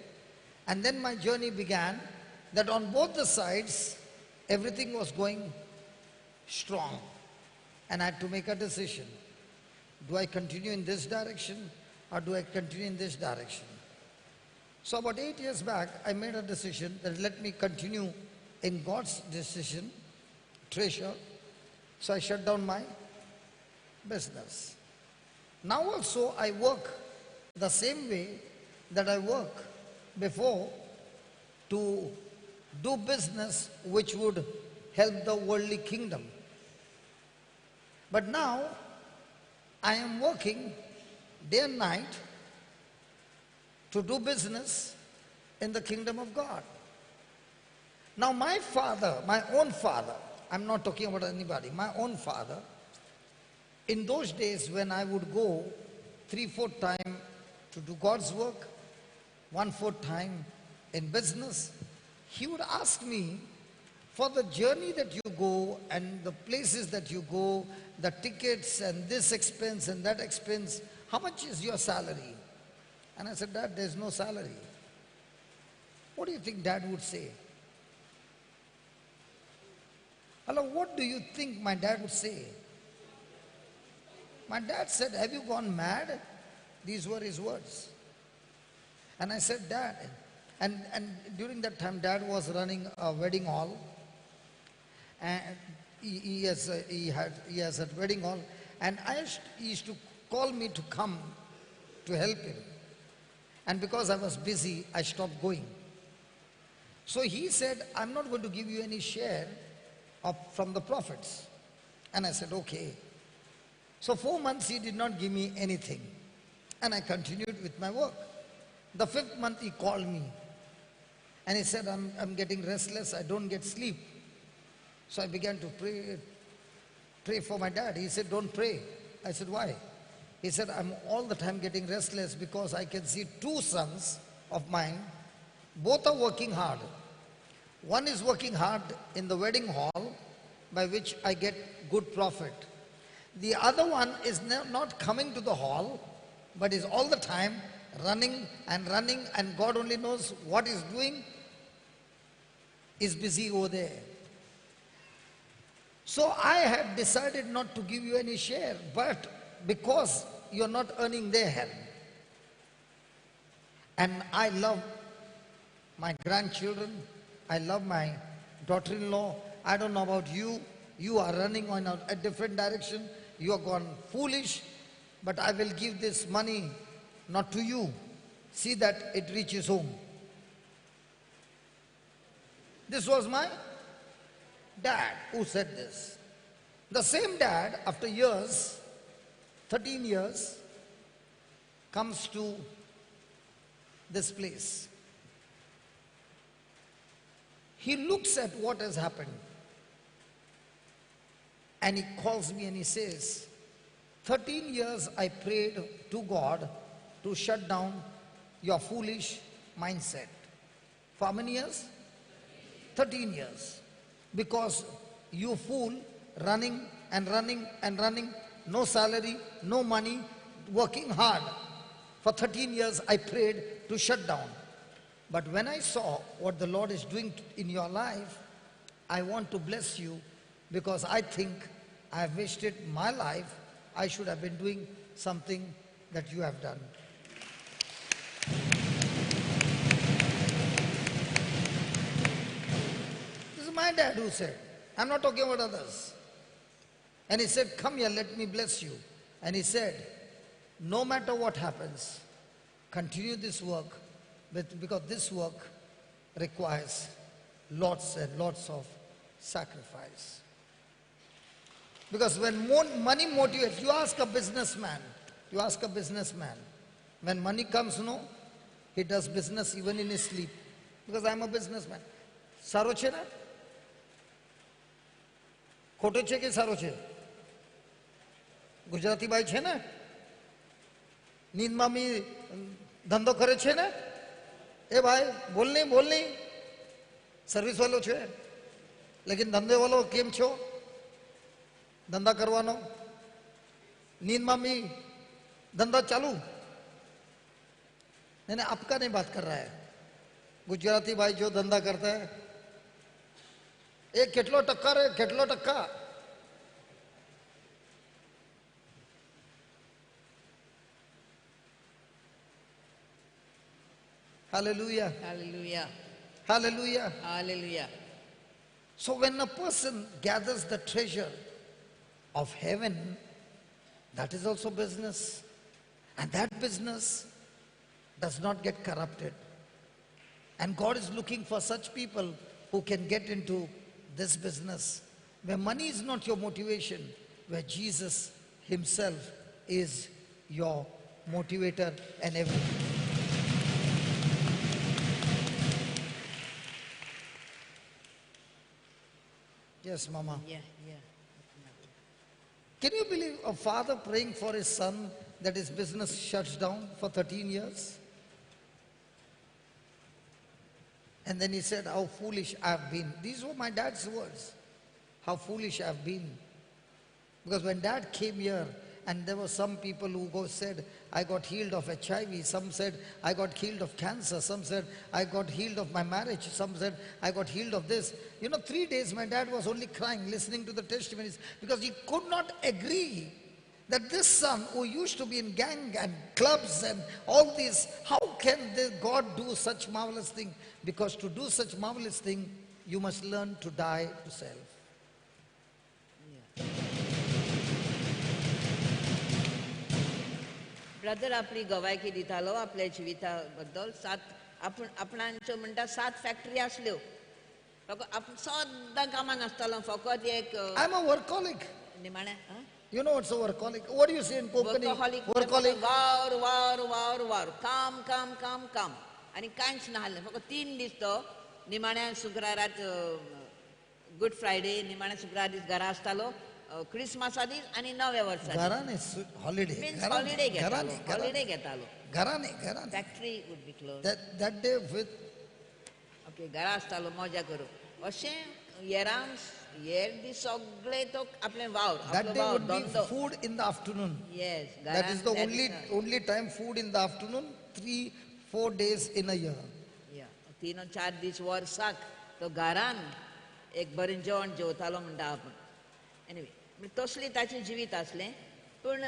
And then my journey began that on both the sides, everything was going strong. And I had to make a decision. Do I continue in this direction or do I continue in this direction? So about 8 years back, I made a decision that let me continue in God's decision, treasure. So I shut down my business. Now also I work the same way that I work before to do business which would help the worldly kingdom. But now I am working day and night to do business in the kingdom of God. Now my father, my own father, I'm not talking about anybody, my own father, in those days when I would go 3-4 times to do God's work, 1-4 time in business, he would ask me, for the journey that you go and the places that you go, the tickets and this expense and that expense, how much is your salary? And I said, Dad, there's no salary. What do you think Dad would say? Hello, what do you think my dad would say? My dad said, have you gone mad? These were his words. And I said, Dad, and during that time, Dad was running a wedding hall. And he has a wedding hall. And he used to call me to come to help him. And because I was busy, I stopped going. So he said, I'm not going to give you any share from the profits. And I said, okay. So 4 months he did not give me anything. And I continued with my work. The 5th month he called me. And he said, I'm getting restless, I don't get sleep. So I began to pray for my dad. He said, don't pray. I said, why? He said, I'm all the time getting restless because I can see 2 sons of mine. Both are working hard. One is working hard in the wedding hall, by which I get good profit. The other one is not coming to the hall, but is all the time running and running, and God only knows what he's doing, is busy over there. So I had decided not to give you any share, but because you're not earning there. And I love my grandchildren, I love my daughter-in-law. I don't know about you. You are running on a different direction. You are gone foolish, but I will give this money not to you. See that it reaches home. This was my dad who said this. The same dad, after years, 13 years, comes to this place. He looks at what has happened. And he calls me and he says, 13 years I prayed to God to shut down your foolish mindset. For how many years? 13 years. Because you fool, running and running and running, no salary, no money, working hard. For 13 years I prayed to shut down. But when I saw what the Lord is doing in your life, I want to bless you because I think I have wasted my life. I should have been doing something that you have done. my dad who said. I'm not talking about others. And he said, come here, let me bless you. And he said, no matter what happens, continue this work, because this work requires lots and lots of sacrifice. Because when money motivates, you ask a businessman, when money comes, no, he does business even in his sleep. Because I'm a businessman. Saro che na? Khoto che ke saro che? Gujarati bhai che na? Neend mi धंधो करे छे ने? ए भाई बोल नहीं सर्विस वालो छे, लेकिन धंधे वालो केम छो? धंधा करवानो नींद में भी धंधा चालू. नहीं नहीं, आपका नहीं बात कर रहा है. गुजराती भाई जो धंधा करता है, ए केटलो टक्का रे, केटलो टक्का. Hallelujah. Hallelujah. Hallelujah. Hallelujah. So when a person gathers the treasure of heaven, that is also business. And that business does not get corrupted. And God is looking for such people who can get into this business, where money is not your motivation, where Jesus himself is your motivator and everything. Yes, Mama. Yeah, yeah. Can you believe a father praying for his son that his business shuts down for 13 years? And then he said, how foolish I've been. These were my dad's words. How foolish I've been. Because when Dad came here, and there were some people who said, I got healed of HIV. Some said, I got healed of cancer. Some said, I got healed of my marriage. Some said, I got healed of this. You know, 3 days my dad was only crying, listening to the testimonies, because he could not agree that this son who used to be in gang and clubs and all this, how can God do such marvelous thing? Because to do such marvelous thing, you must learn to die to self. Yeah. Brother आपली गवायकी दितालो आपल्या जिविता बद्दल. सात आपण आपणांच्यो म्हणटा 7 फॅक्टरी आसल्यो. फकत सदां कामाक आसतालो. फकत एक I am a workaholic. निमाणें You know what's a workaholic? What do you say in Konkani? Workaholic. वावर वावर वावर वावर, काम काम काम काम, आनी कांयच नासलें. फकत 3 दीस तो निमाण्या शुक्राराक, गुड फ्रायडे, निमाण्या शुक्रार दीस घरा आसतालो, क्रिसमसा दीस आनी नव्या वर्सा. घराने हॉलिडे. मीन्स हॉलिडे घेतालो. हॉलिडे घेतालो. घराने घराने. Factory would be close. That day with okay घरा आसतालो मजा करूं. अशें येरां येर दीस सगळे तो आपले वावर. That day would be food in the afternoon. Yes. That is the only time food in the afternoon, 3-4 days in a year. Yeah. 3-4 दीस वर्साक तो घरान एक बरें जेवण जेवतालो म्हणटा आपूण. एनिवे, तसलें ताचें जिवीत आसलें. पूण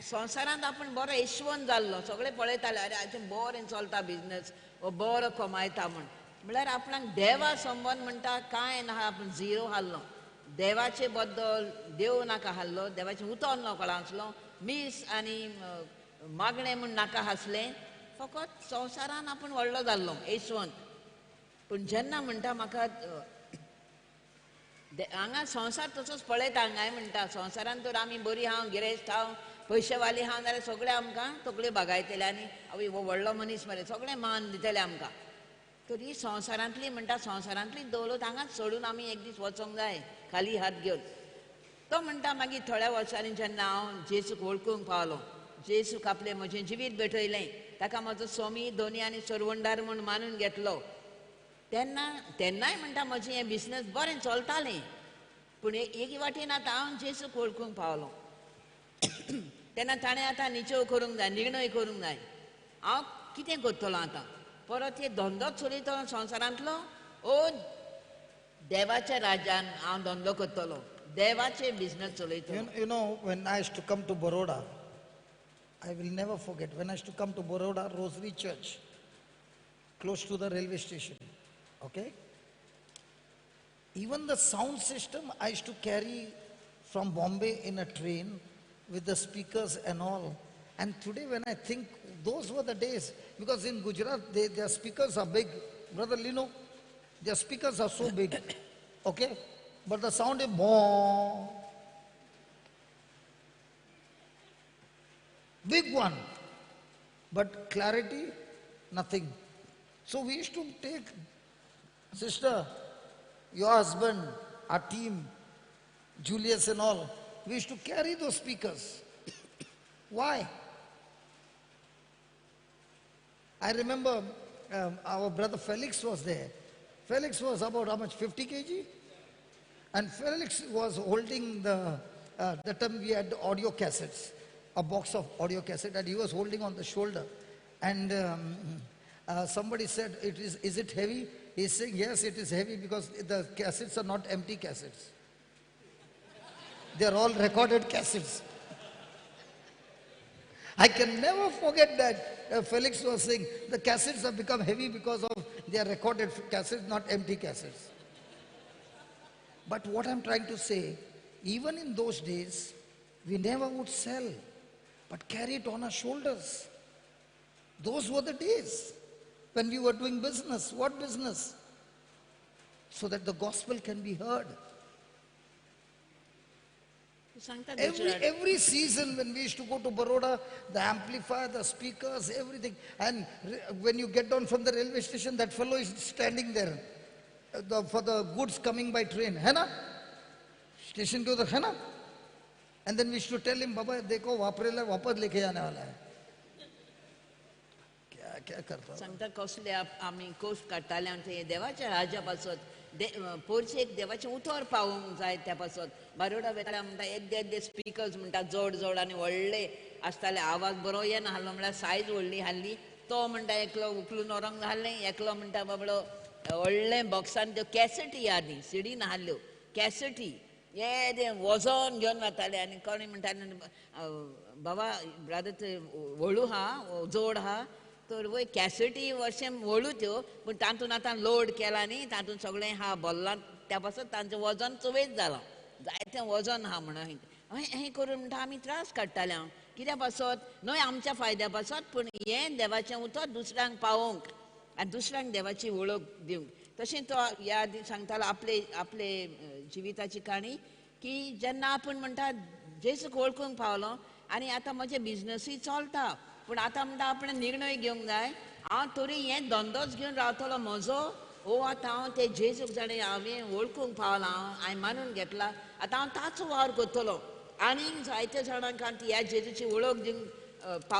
संवसारांत आपूण बरो येशवंत जाल्लो. सगळे पळयताले, अरे हाचें बरें चलता बिजनस, हो बरो कमायता म्हूण. म्हळ्यार आपणाक देवा संबंद म्हणटा कांय ना, आपूण झिरो हाडलो. देवाचे बद्दल देव नाका हाडलो, देवाचें उतर नाका आसलो, मीस आनी मागणें म्हूण नाका आसलें. फकत संवसारान आपूण व्हडलो जाल्लो येशवंत. पूण जेन्ना म्हणटा म्हाका हांगा संवसार तसोच पळयता. हांगाय म्हणटा संवसारान तर आमी बरी हांव, गिरेस्त हांव, पयशेवाली हांव, जाल्यार सगळे आमकां तकल्यो बागायतले आनी आवय हो व्हडलो मनीस मरे, सगळे मान दितले आमकां. तर ही संवसारांतली म्हणटा संवसारांतली दौलत हांगाच सोडून आमी एक दीस वचोंक जाय खाली हात घेवन. तो म्हणटा मागीर थोड्या वर्सांनी जेन्ना हांव जेजूक वळखूंक पावलो, जेजूक आपलें म्हजें जिवीत भेटयलें, ताका म्हजो स्वामी, धनी आनी सरवणदार म्हूण मानून घेतलो, तेन्ना तेन्नाय म्हणटा म्हजें हें बिजनस बरें चलतालें. पूण एक वाटेन आतां हांव जेजूक वळखूंक पावलो. तेन्ना ताणें आतां निचेव करूंक जाय, निर्णय करूंक जाय, हांव कितें करतलो आतां? परत हे धंदोच चलयतलो संवसारांतलो, ओ देवाच्या राज्यान हांव धंदो करतलो, देवाचे business चलयतलो. You know, when I used to come to Baroda, I will never forget, when I used to come to Baroda Rosary Church, close to the railway station, okay? Even the sound system I used to carry from Bombay in a train with the speakers and all. And today when I think, those were the days, because in Gujarat, their speakers are big. Brother Lino, their speakers are so big, okay? But the sound is boom. Big one. But clarity, nothing. So we used to take, sister, your husband, our team, Julius and all, we used to carry those speakers. Why? I remember our brother Felix was there. Felix was about how much, 50 kg? And Felix was holding the time we had audio cassettes, a box of audio cassette, and he was holding on the shoulder. And somebody said, is it heavy? He's saying, yes, it is heavy because the cassettes are not empty cassettes. They are all recorded cassettes. I can never forget that. Felix was saying, the cassettes have become heavy because of they are recorded cassettes, not empty cassettes. But what I'm trying to say, even in those days, we never would sell, but carry it on our shoulders. Those were the days when we were doing business. What business? So that the gospel can be heard. Every season when we used to go to Baroda, the amplifier, the speakers, everything. And when you get down from the railway station, that fellow is standing there for the goods coming by train. Hai na? Station ke udhar, hai na? And then we used to tell him, Baba, dekho, vaprela, wapas leke jaane wala hai. Kya karta? सांगता कसले आमी कोश काडटाले आनी ते देवाच्या राजा पासत पोरशेक देवाचें उतर पावोवंक जाय त्या पासत बारोडा वेताले म्हणटा येद्दे येद्दे स्पिकर्स म्हणटा जड जड आनी व्हडले आसताले आवाज बरो येना आहलो म्हणल्यार सायज व्हडली आहली तो म्हणटा एकलो उखलून व्हरोंक जाल्लें एकलो म्हणटा बाबडो व्हडलें बॉक्सान त्यो कॅसेटी आदीं सिडी नाहल्यो कॅसेटी येदें वजन घेवन वताले आनी कोणी म्हणटाले बाबा ब्रादर ते व्हळू आहा जोड आहा तर वय कॅसेटी वर्षें व्हळू त्यो पूण तातूंत आतां लोड केला न्ही तातूंत सगळें आहा भरलां त्या पासत तांचें वजन चवयत जालां जायतें वजन आहा म्हणून हें करून म्हणटा आमी त्रास काडटाले हांव कित्या पासत न्हय आमच्या फायद्या पासत पूण हें देवाचें उतर दुसऱ्यांक पावोवंक आनी दुसऱ्यांक देवाची वळख दिवंक. तशें तो ह्या सांगतालो आपले आपले जिविताची काणी की जेन्ना आपूण म्हणटा जेजूक वळखूंक पावलो आनी आतां म्हजें बिजनसूय चलता पूण आतां म्हणटा आपणें निर्णय घेवंक जाय हांव तरी हें धंदोच घेवन रावतलो म्हजो ओ आतां हांव ते जेजूक जाणें हांवें वळखूंक पावलां हांव हांवें मानून घेतला आतां हांव ताचो वावर करतलो आनीक जायते जाणांक ह्या जेजूची वळख दिवंक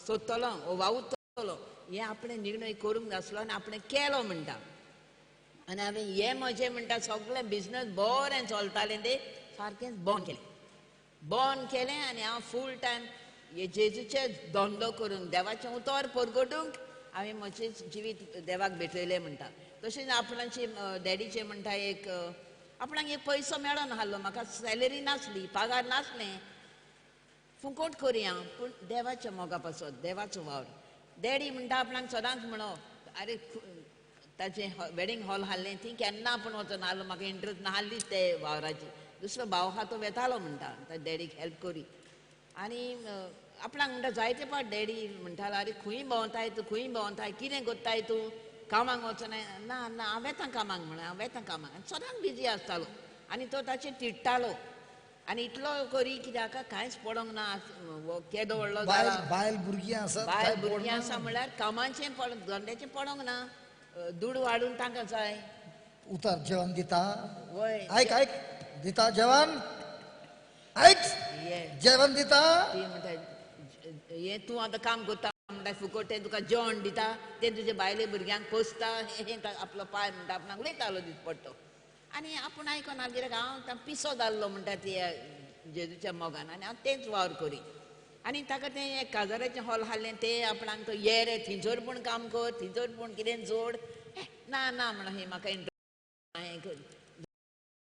सोदतलो वावुरतलो हें आपणें निर्णय करूंक नासलो आनी आपणें केलो म्हणटा. आनी हांवें हें म्हजें म्हणटा सगळें बिजनस बरें चलतालें तें सारकेंच बंद केलें बंद केलें आनी हांव फूल टायम हे जेजूचे धंदो करूंक देवाचें उतर परगटूंक हांवें म्हजें जिवीत देवाक भेटयलें म्हणटा. तशेंच आपणाची डॅडीचें म्हणटा एक आपणाक एक पयसो मेळोन आहलो म्हाका सॅलरी नासली पगार नासलें फुकट करी हांव पूण देवाच्या मोगा पासत देवाचो वावर. डॅडी म्हणटा आपणाक सदांच म्हणो आरे ताचें वेडींग हॉल आहलें थंय केन्ना आपूण वचोन आहलो म्हाका इंट्रस्ट नाहलीच ते वावराची. दुसरो भाव आहा तो वेतालो म्हणटा डॅडीक हेल्प करी आनी आपणाक म्हणटा जायते पाट डॅडी म्हणटालो आरे खंय भोंवताय तूं खंय भोंवताय कितें करताय तूं कामाक वचनाय ना ना हांव वेता कामाक म्हणून हांव वेता कामाक आनी सदांच बिजी आसतालो आनी तो ताचेर तिडटालो आनी इतलो करी कित्याक कांयच पडोंक ना केदो व्हडलो जाला बायल भुरगीं आसा बायल भुरगीं आसा म्हणल्यार कामाचें धंद्याचें पडोंक ना दुडू हाडून तांकां जाय उतर जेवण दिता वय आयक आयक दिता जेवण आयक जेवण दिता ती म्हणटा हें तूं आतां काम करता म्हणटा फुकट तें तुका जेवण दिता तें तुजे बायले भुरग्यांक पोसता हें आपलो पाय म्हणटा आपणाक उलयतालो दीस पडटो आनी आपूण आयकना कित्याक हांव पिसो जाल्लो म्हणटा ती जेजूच्या मोगान आनी हांव तेंच वावर करी आनी ताका तें एक काजाराचें हॉल आहलें तें आपणाक तो ये रे थंयसर पूण काम कर थंयसर पूण कितें जोड ना ना म्हणून हें म्हाका इंट्रस्ट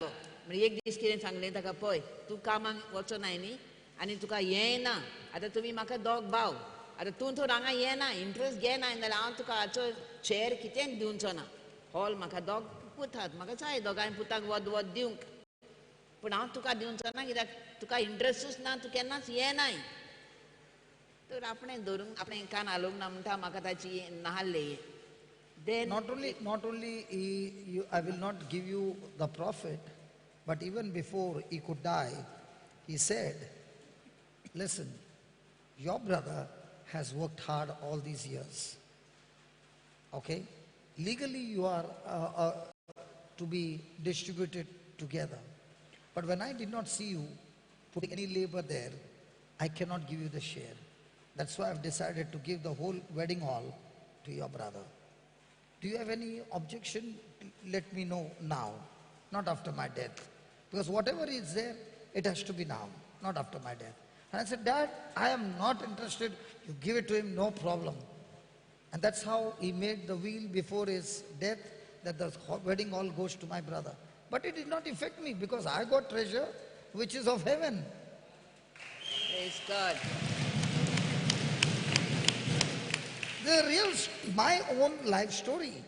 म्हणून एक दीस कितें सांगलें ताका पळय तूं कामाक वचनाय न्ही आनी तुका हें ना आतां तुमी म्हाका दोग भाव आतां तूं तर हांगा येना इंट्रस्ट घेना जाल्यार हांव तुका हाचो शॅर कितेंच दिवचो ना हॉल म्हाका दोग पूत आहात, म्हाका जाय दोगांय पुताक वद वद दिवंक, पूण हांव तुका दिवचो ना कित्याक तुका इंट्रस्टूच ना, तूं केन्नाच येनाय. तर आपणें धरूंक आपणें कान हालोवंक ना म्हणटा म्हाका ताची नाहले. Then not only I will not give you the profit, but even before he could die, he said, listen, your brother has worked hard all these years. Okay? Legally you are to be distributed together. But when I did not see you putting any labor there, I cannot give you the share. That's why I've decided to give the whole wedding hall to your brother. Do you have any objection? Let me know now, not after my death. Because whatever is there, it has to be now, not after my death. And I said, Dad, I am not interested. You give it to him, no problem. And that's how he made the will before his death, that the wedding hall goes to my brother. But it did not affect me because I got treasure which is of heaven. Praise God. The real, my own life story.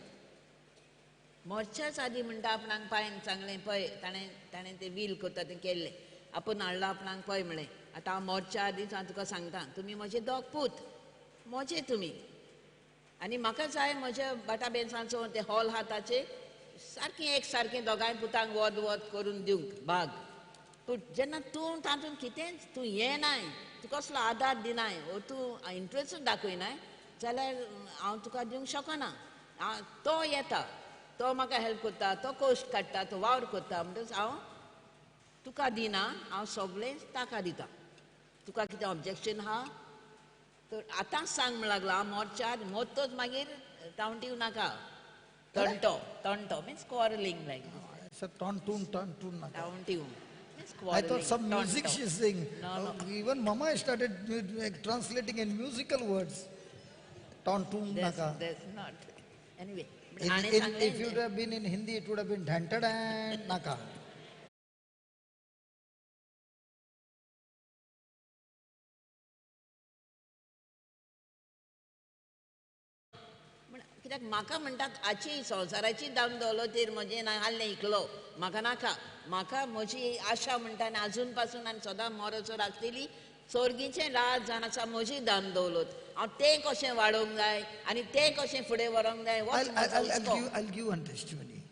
मोर्चाच आदी म्हणटा आपणाक पायन सांगलें पळय, ताणें ताणें तें वील करता तें केल्लें, आपूण हाडलां आपणाक पळय म्हणलें. आतां हांव मोर्चा आदींच हांव तुका सांगता, तुमी म्हजे दोग पूत, म्हजे तुमी, आनी म्हाका जाय म्हज्या बाटा बेन्सांचो ते हॉल आहा ताचे सारकें एक सारकें दोगांय पुतांक वद वद करून दिवंक भाग. पूण जेन्ना तूं तातूंत कितेंच तूं येनाय, तूं कसलो आदार दिनाय वो तूं इंट्रस्टूच दाखयनाय जाल्यार हांव तुका दिवंक शकना. तो येता, तो म्हाका हेल्प करता, तो कश्ट काडटा, तो वावर करता, म्हणटकच हांव तुका दिना, हांव सगळें ताका दिता. तुका कितें ऑब्जेक्शन आहा तर आतांच सांग म्हण लागलो. हांव मोर्चार मोत्तोच मागीर तावंटीव नाका. तंटो, तंटो मिन्स क्वॉरलिंग लायक. तावंटीव. I thought some music she's singing. No, no. Even Mama started translating in musical words. Tauntun naka. That's not. Anyway. If you would have been in Hindi, it would have been dhantadan naka. कित्याक म्हाका म्हणटात आची संवसाराची दाम दवलतीर म्हजें ना हाल्लें इकलो, म्हाका नाका. म्हाका म्हजी आशा म्हणटा आनी आजून पासून आनी सदां मरोसर आसतली सोर्गीचें राज जावन आसा म्हजी दान दवलत. हांव तें कशें वाडोवंक जाय आनी तें कशें फुडें व्हरूंक जाय. I'll give one testimony.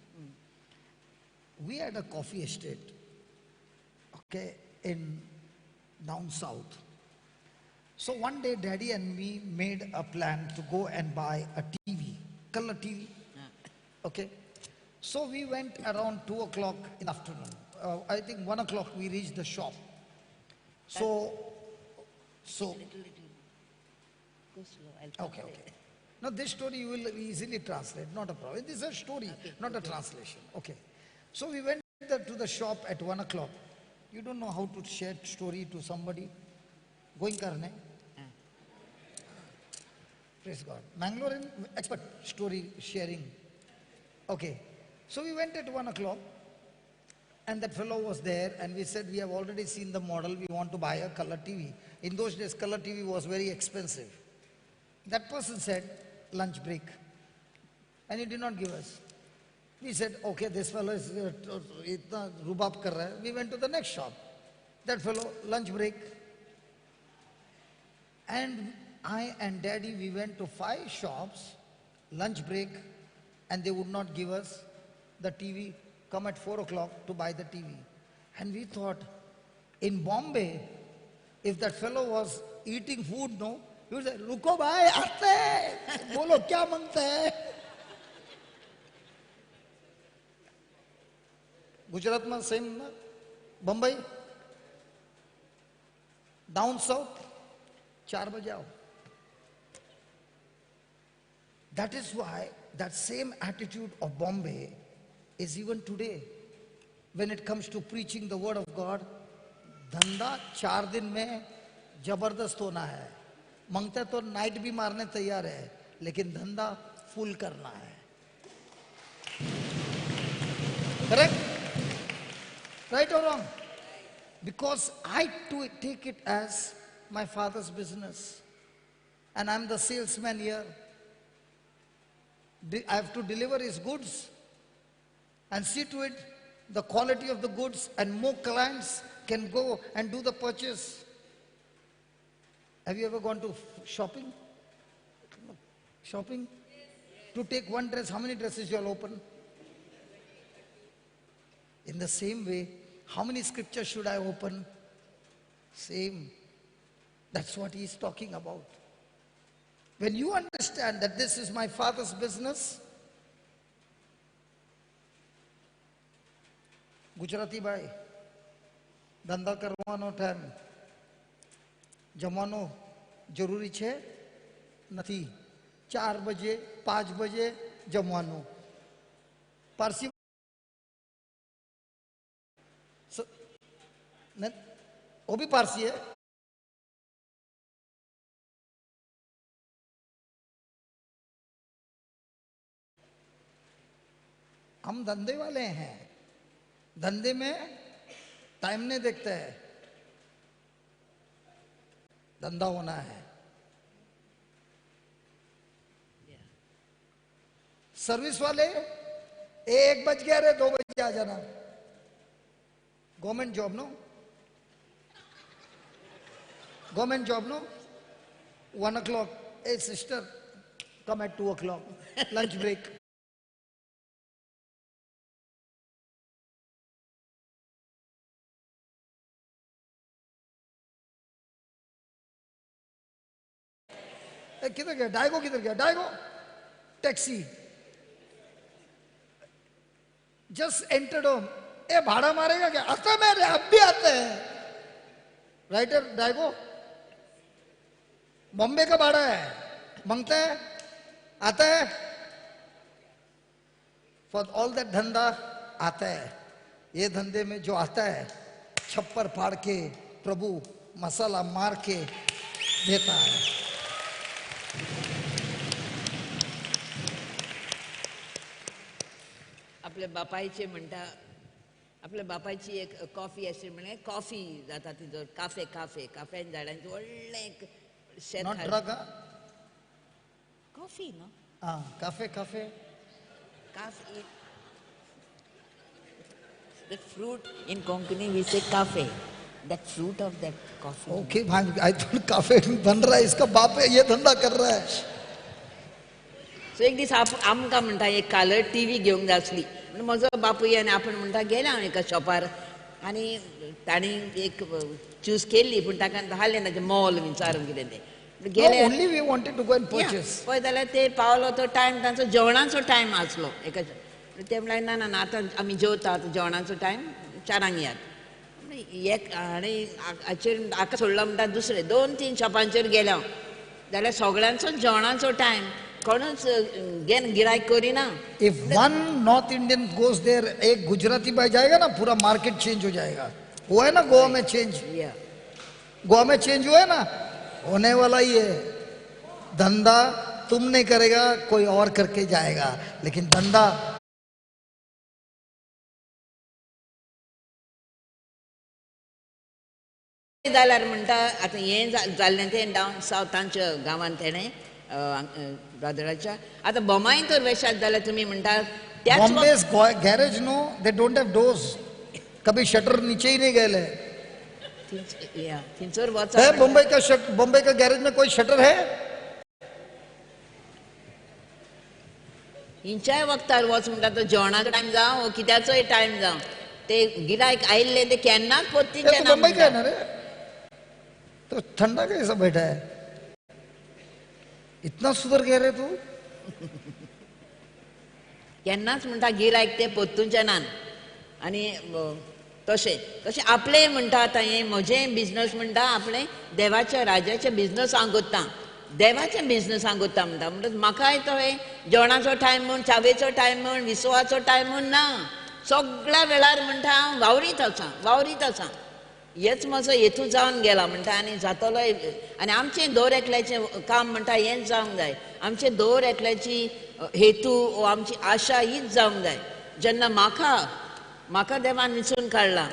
We had a coffee estate, okay, in down south. So one day Daddy and me made a plan to go and buy a TV, color TV, okay. So we went around 2 o'clock in the afternoon. I think 1 o'clock we reached the shop. So Go slow, okay, okay. Now this story you will easily translate, not a problem. This is a story, okay, not a translation. Okay. So we went to the shop at 1 o'clock. You don't know how to share story to somebody. Going karne. Praise God. Mangalorean expert story sharing. Okay. So we went at 1 o'clock and that fellow was there and we said, we have already seen the model, we want to buy a color TV. In those days, color TV was very expensive. That person said, lunch break. And he did not give us. We said, okay, this fellow is itna rubab kar raha hai. We went to the next shop. That fellow, lunch break. And I and Daddy, we went to 5 shops, lunch break, and they would not give us the TV. Come at 4 o'clock to buy the TV. And we thought, in Bombay, if that fellow was eating food, no, he would say, Ruko bhai, aate, bolo kya mangte hai? Gujarat mein same, na? Bombay, down south, 4 baje aao. That is why that same attitude of Bombay is even today. When it comes to preaching the word of God, धंधा 4 दिन में जबरदस्त होना है. मांगते तो नाइट भी मारने तैयार है, लेकिन धंधा फुल करना है. Correct? Right or wrong? Because I too take it as my father's business. And I'm the salesman here. I have to deliver his goods. And see to it the quality of the goods and more clients can go and do the purchase. Have you ever gone to shopping? Shopping? To take one dress, how many dresses you all open? In the same way, how many scriptures should I open? Same. That's what he is talking about. When you understand that this is my Father's business, Gujarati ભાઈ ધંધા કરવાનો ટાઈમ જમવાનો જરૂરી છે નથી. 4 બજે 5 બજે જમવાનું. પારસી वो भी पारसी है. हम धंधे वाले हैं, धंधे में टाइम नहीं देखते हैं, धंधा होना है. सर्विस वाले 1 बज गया रे 2 बजे आ जाना. Government job no, government job no, 1 o'clock. A sister come at 2 o'clock, lunch break. किधर गया डायगो, किधर गया Diogo? Taxi just entered home. ए भाड़ा मारेगा क्या? आता मेरे अब भी आते हैं. राइटर डायगो बॉम्बे का भाड़ा है, मांगता है, आता है. फॉर ऑल that धंधा आता है. ये धंधे में जो आता है छप्पर फाड़ के प्रभु मसाला मार के देता है. आपल्या बापायचे म्हणटा, आपल्या बापायची एक कॉफी आशिल्ली म्हणजे कॉफी जाता ती जर काफे काफे काफ्यान झाडांचें व्हडलें एक शेत. कॉफी न्हू, cafe cafe cafe. The fruit in Konkani we say cafe, that fruit of that coffee. Okay भाई, I thought cafe बन रहा है, इसका बाप है ये धंधा कर रहा है. सो एक दीस आमकां म्हणटा एक कालर टी व्ही घेवंक जाय आसली म्हणून म्हजो बापूय आनी आपण म्हणटा गेले हांव एका शॉपार आनी तांणी एक चूज केल्ली पूण ताका धाडलें ना मोल विचारून कितें तें. गेले only we wanted to go and purchase. पळय जाल्यार ते पावलो तो टायम तांचो जेवणाचो टायम आसलो एका. ते म्हणल्यार ना ना आतां आमी जेवता, आतां जेवणाचो टायम 4 येयात. एक आनी हाचेर हाका सोडलो म्हणटा दुसरे 2-3 शॉपांचेर गेले हांव जाल्यार सगळ्यांचो जेवणाचो टायम, कोणूच घेन गिरायक करिना. If one North Indian goes there, एक गुजराती भाई जाएगा ना, पूरा मार्केट चेंज हो जाएगा. हुआ है ना गोवा में चेंज, गोवा में चेंज हुआ है ना, होने वाला ही है. धंधा तुम नहीं करेगा, कोई और करके जाएगा, लेकिन धंधा जाल्यार म्हणटा आतां हें जाल्लें तें डावन सावथांच्या गांवांत तेणें ब्रदराच्या. आतां बोमाय तर वेशात जाल्यार तुमी म्हणटा Bombay's garage no, they don't have doors. Kabhi shutter नीचे ही नहीं गए. थंयसर वच. बॉम्बे का बॉम्बे का गैरेज में कोई शटर है? हिंच्याय वक्तार वच म्हणटा तो जेवणाचो टायम जावं कित्याचोय टायम जावं ते गिरायक आयिल्ले ते केन्नाच परतीचें ना. मुंबई का है ना रे, तो ठंडा कैसा बैठा है, इतना सुधर गया रे तू. केन्नाच म्हणटा गिरायक ते परतूचें ना. आनी तशें तशें आपलें म्हणटा आतां हें म्हजें बिजनस म्हणटा आपलें देवाच्या राजाचें बिजनस हांव करता, देवाचें बिजनस हांव करता म्हणटा. म्हणटच म्हाकाय तो हें जेवणाचो टायम म्हूण, चावेचो टायम म्हूण, विसवाचो टायम म्हूण ना, सगळ्या वेळार म्हणटा हांव वावरीत आसा, वावरीत आसा. हेच म्हजो हेतू जावन गेला म्हणटा आनी जातलोय. आनी आमचें दर एकल्याचें काम म्हणटा हेंच जावंक जाय, आमचें दर एकल्याची हेतू वो आमची आशा हीच जावंक जाय. जेन्ना म्हाका म्हाका देवान विचून काडला,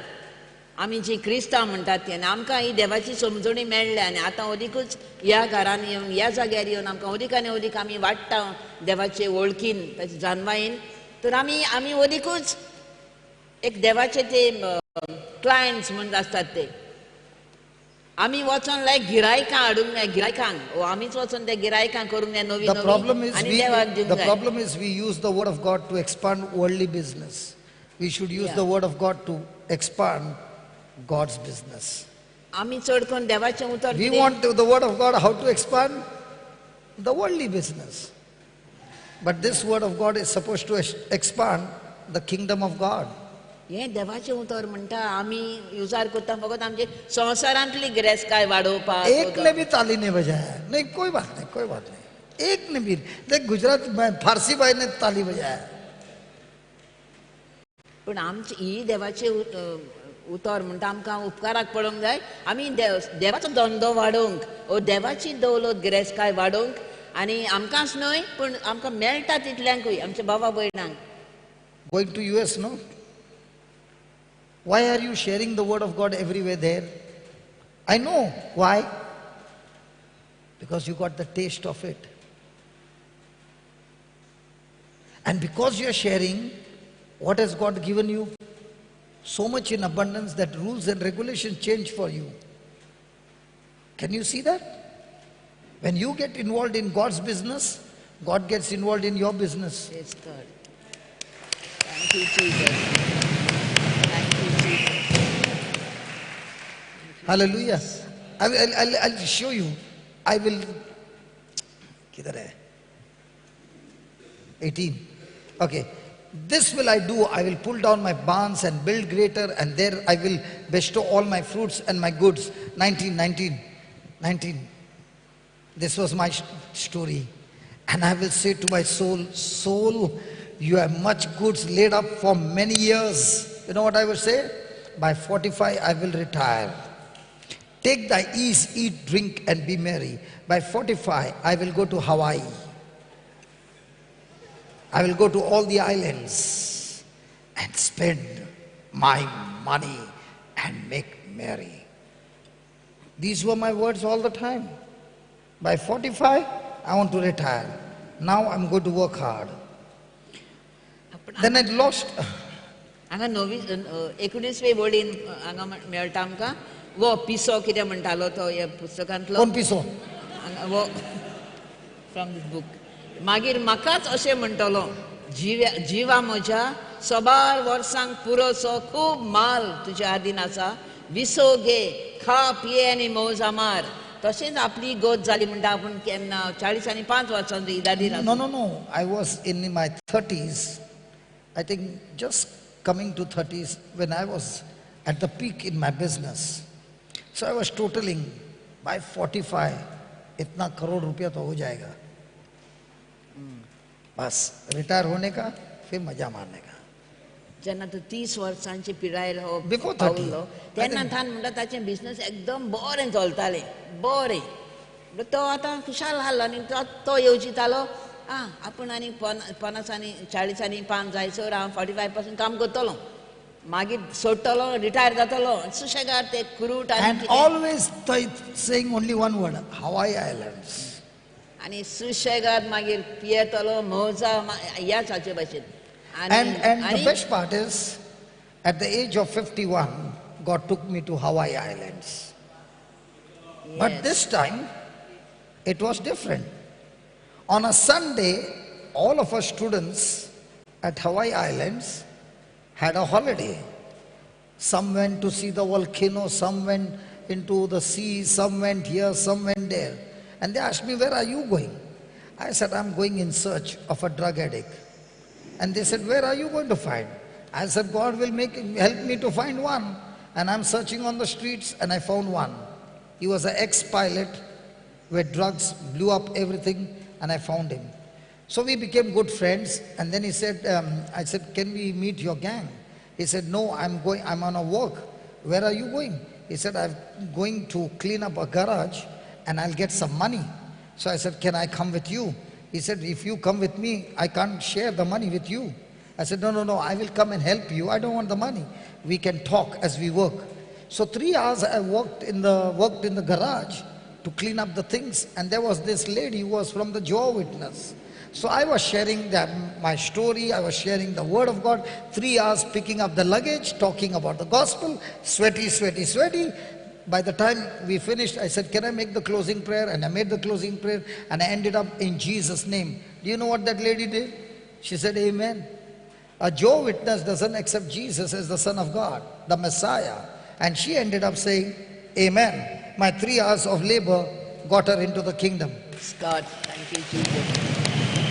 आमी जी क्रिस्तांव म्हणटात ती, आनी आमकां ही देवाची समजणी मेळ्ळ्या आनी आतां अदिकूच ह्या घरान येवन ह्या जाग्यार येवन आमकां अदीक आनी अदीक आमी वाडटा देवाचे वळखीन, ताचे जानवायेन. तर आमी आमी अदिकूच एक देवाचे ते क्लायंट्स म्हण आसतात ते आमी वचोन लायक गिरायकां हाडूंक जाय गिरायकांक ओ आमीच वचोन ते गिरायकां करूंक जाय नवी The problem नवी is आनी we, देवाक दिवंक the जाय problem is we use the word of God to expand worldly business. We should use Yeah. the word of God to expand God's business. आमी चड करून देवाचें उतर We कितें? want the word of God how to expand the worldly business. But this word of God is supposed to expand the kingdom of God. हें देवाचें उतर म्हणटा आमी युजार करता फकत आमचे संवसारांतली गिरेस्तकाय वाडोवपाक एक ने भी ताली नहीं बजाया। नहीं, कोई बात नहीं, कोई बात नहीं। एक ने भी देख, गुजरात में फारसी भाई ने ताली बजाया। पूण आमची ही देवाचें उतर म्हणटा आमकां उपकाराक पडोवंक जाय। आमी देवाचो धंदो वाडोवंक ओ देवाची दौलत गिरेस्तकाय वाडोवंक आनी आमकांच न्हय पूण आमकां मेळटा तितल्यांकूय आमच्या बाबा भयणांक। Going to US, no? Why are you sharing the word of God everywhere there? I know why. Because you got the taste of it. And because you are sharing, what has God given you? So much in abundance that rules and regulations change for you. Can you see that? When you get involved in God's business, God gets involved in your business. Praise God. Thank you, Jesus. Thank you, Jesus. Hallelujah. I'll show you. I will. Kidhar hai? 18. Okay. This will I do. I will pull down my barns and build greater, and there I will bestow all my fruits and my goods. 19, 19, 19. This was my story. And I will say to my soul, soul, you have much goods laid up for many years. You know what I will say? By 45, I will retire. Take thy ease, eat, drink, and be merry. By 45, I will go to Hawaii. I will go to all the islands and spend my money and make merry. These were my words all the time. By 45, I want to retire. Now I'm going to work hard. Then I lost. हांगा नवी एकुणीसवे वळीन हांगा मेळटा आमकां वो पिसो कितें म्हणटालो तो ह्या पुस्तकांतलो। कोण पिसो? हांगा वो फ्रॉम दीस बूक। मागीर म्हाकाच अशें म्हणटलो, जिवा म्हज्या सबार वर्सांक पुरोसो खूब माल तुज्या आदीन आसा, विसो घे, खा पिये आनी मौजा मार। तशेंच आपली गोत जाली म्हणटा आपूण केन्ना 40 आनी 5 वर्सां इदादीन। No, no, no. I was in my 30s. I think just coming to 30s when I was at the peak in my business. So I was totaling by 45, इतना करोड़ रुपया तो हो जाएगा। बस रिटायर होने का, फिर मजा मारने का। जेन्ना तूं 30 वर्सांची पिरायेर हो Before 30. पावलो तेन्ना थान म्हणटा ताचें बिजनस एकदम बरें चलतालें, बरें। तो आतां खुशाल आहलो आनी तो येवजितालो आं आपूण आनी 50 आनी 40 आनी 5 जायसर हांव 45 पासून काम करतलो, मागीर सोडटलो, रिटायर जातलो, सुशेगाद ते क्रूट आनी And always saying only one word, Hawaii Islands. आनी सुशेगाद मागीर पियेतलो मौजा ह्याच हाचे भाशेन। And the best part is, at the age of 51, God took me to Hawaii Islands. Yes. But this time, it was different. On a Sunday, all of us students at Hawaii Islands had a holiday. Some went to see the volcano, some went into the sea, some went here, some went there. And they asked me, where are you going? I said, I'm going in search of a drug addict. And they said, where are you going to find? I said, God will help me to find one. And I'm searching on the streets and I found one. He was an ex-pilot where drugs blew up everything, and I found him. So we became good friends. And then he said, I said, can we meet your gang? He said, no, I'm on a walk. Where are you going? He said, I'm going to clean up a garage and I'll get some money. So I said, can I come with you? He said, if you come with me, I can't share the money with you. I said, no, no, no, I will come and help you. I don't want the money. We can talk as we work. So 3 hours I worked in the garage to clean up the things. And there was this lady who was from the Jehovah's Witness. So I was sharing them my story, I was sharing the word of God, 3 hours picking up the luggage, talking about the gospel, sweaty, sweaty, sweaty. By the time we finished, I said, can I make the closing prayer? And I made the closing prayer and I ended up in Jesus' name. Do you know what that lady did? She said, amen. A Jehovah's Witness doesn't accept Jesus as the Son of God, the Messiah. And she ended up saying, amen. My 3 hours of labor got her into the kingdom. God, thank you, Jesus.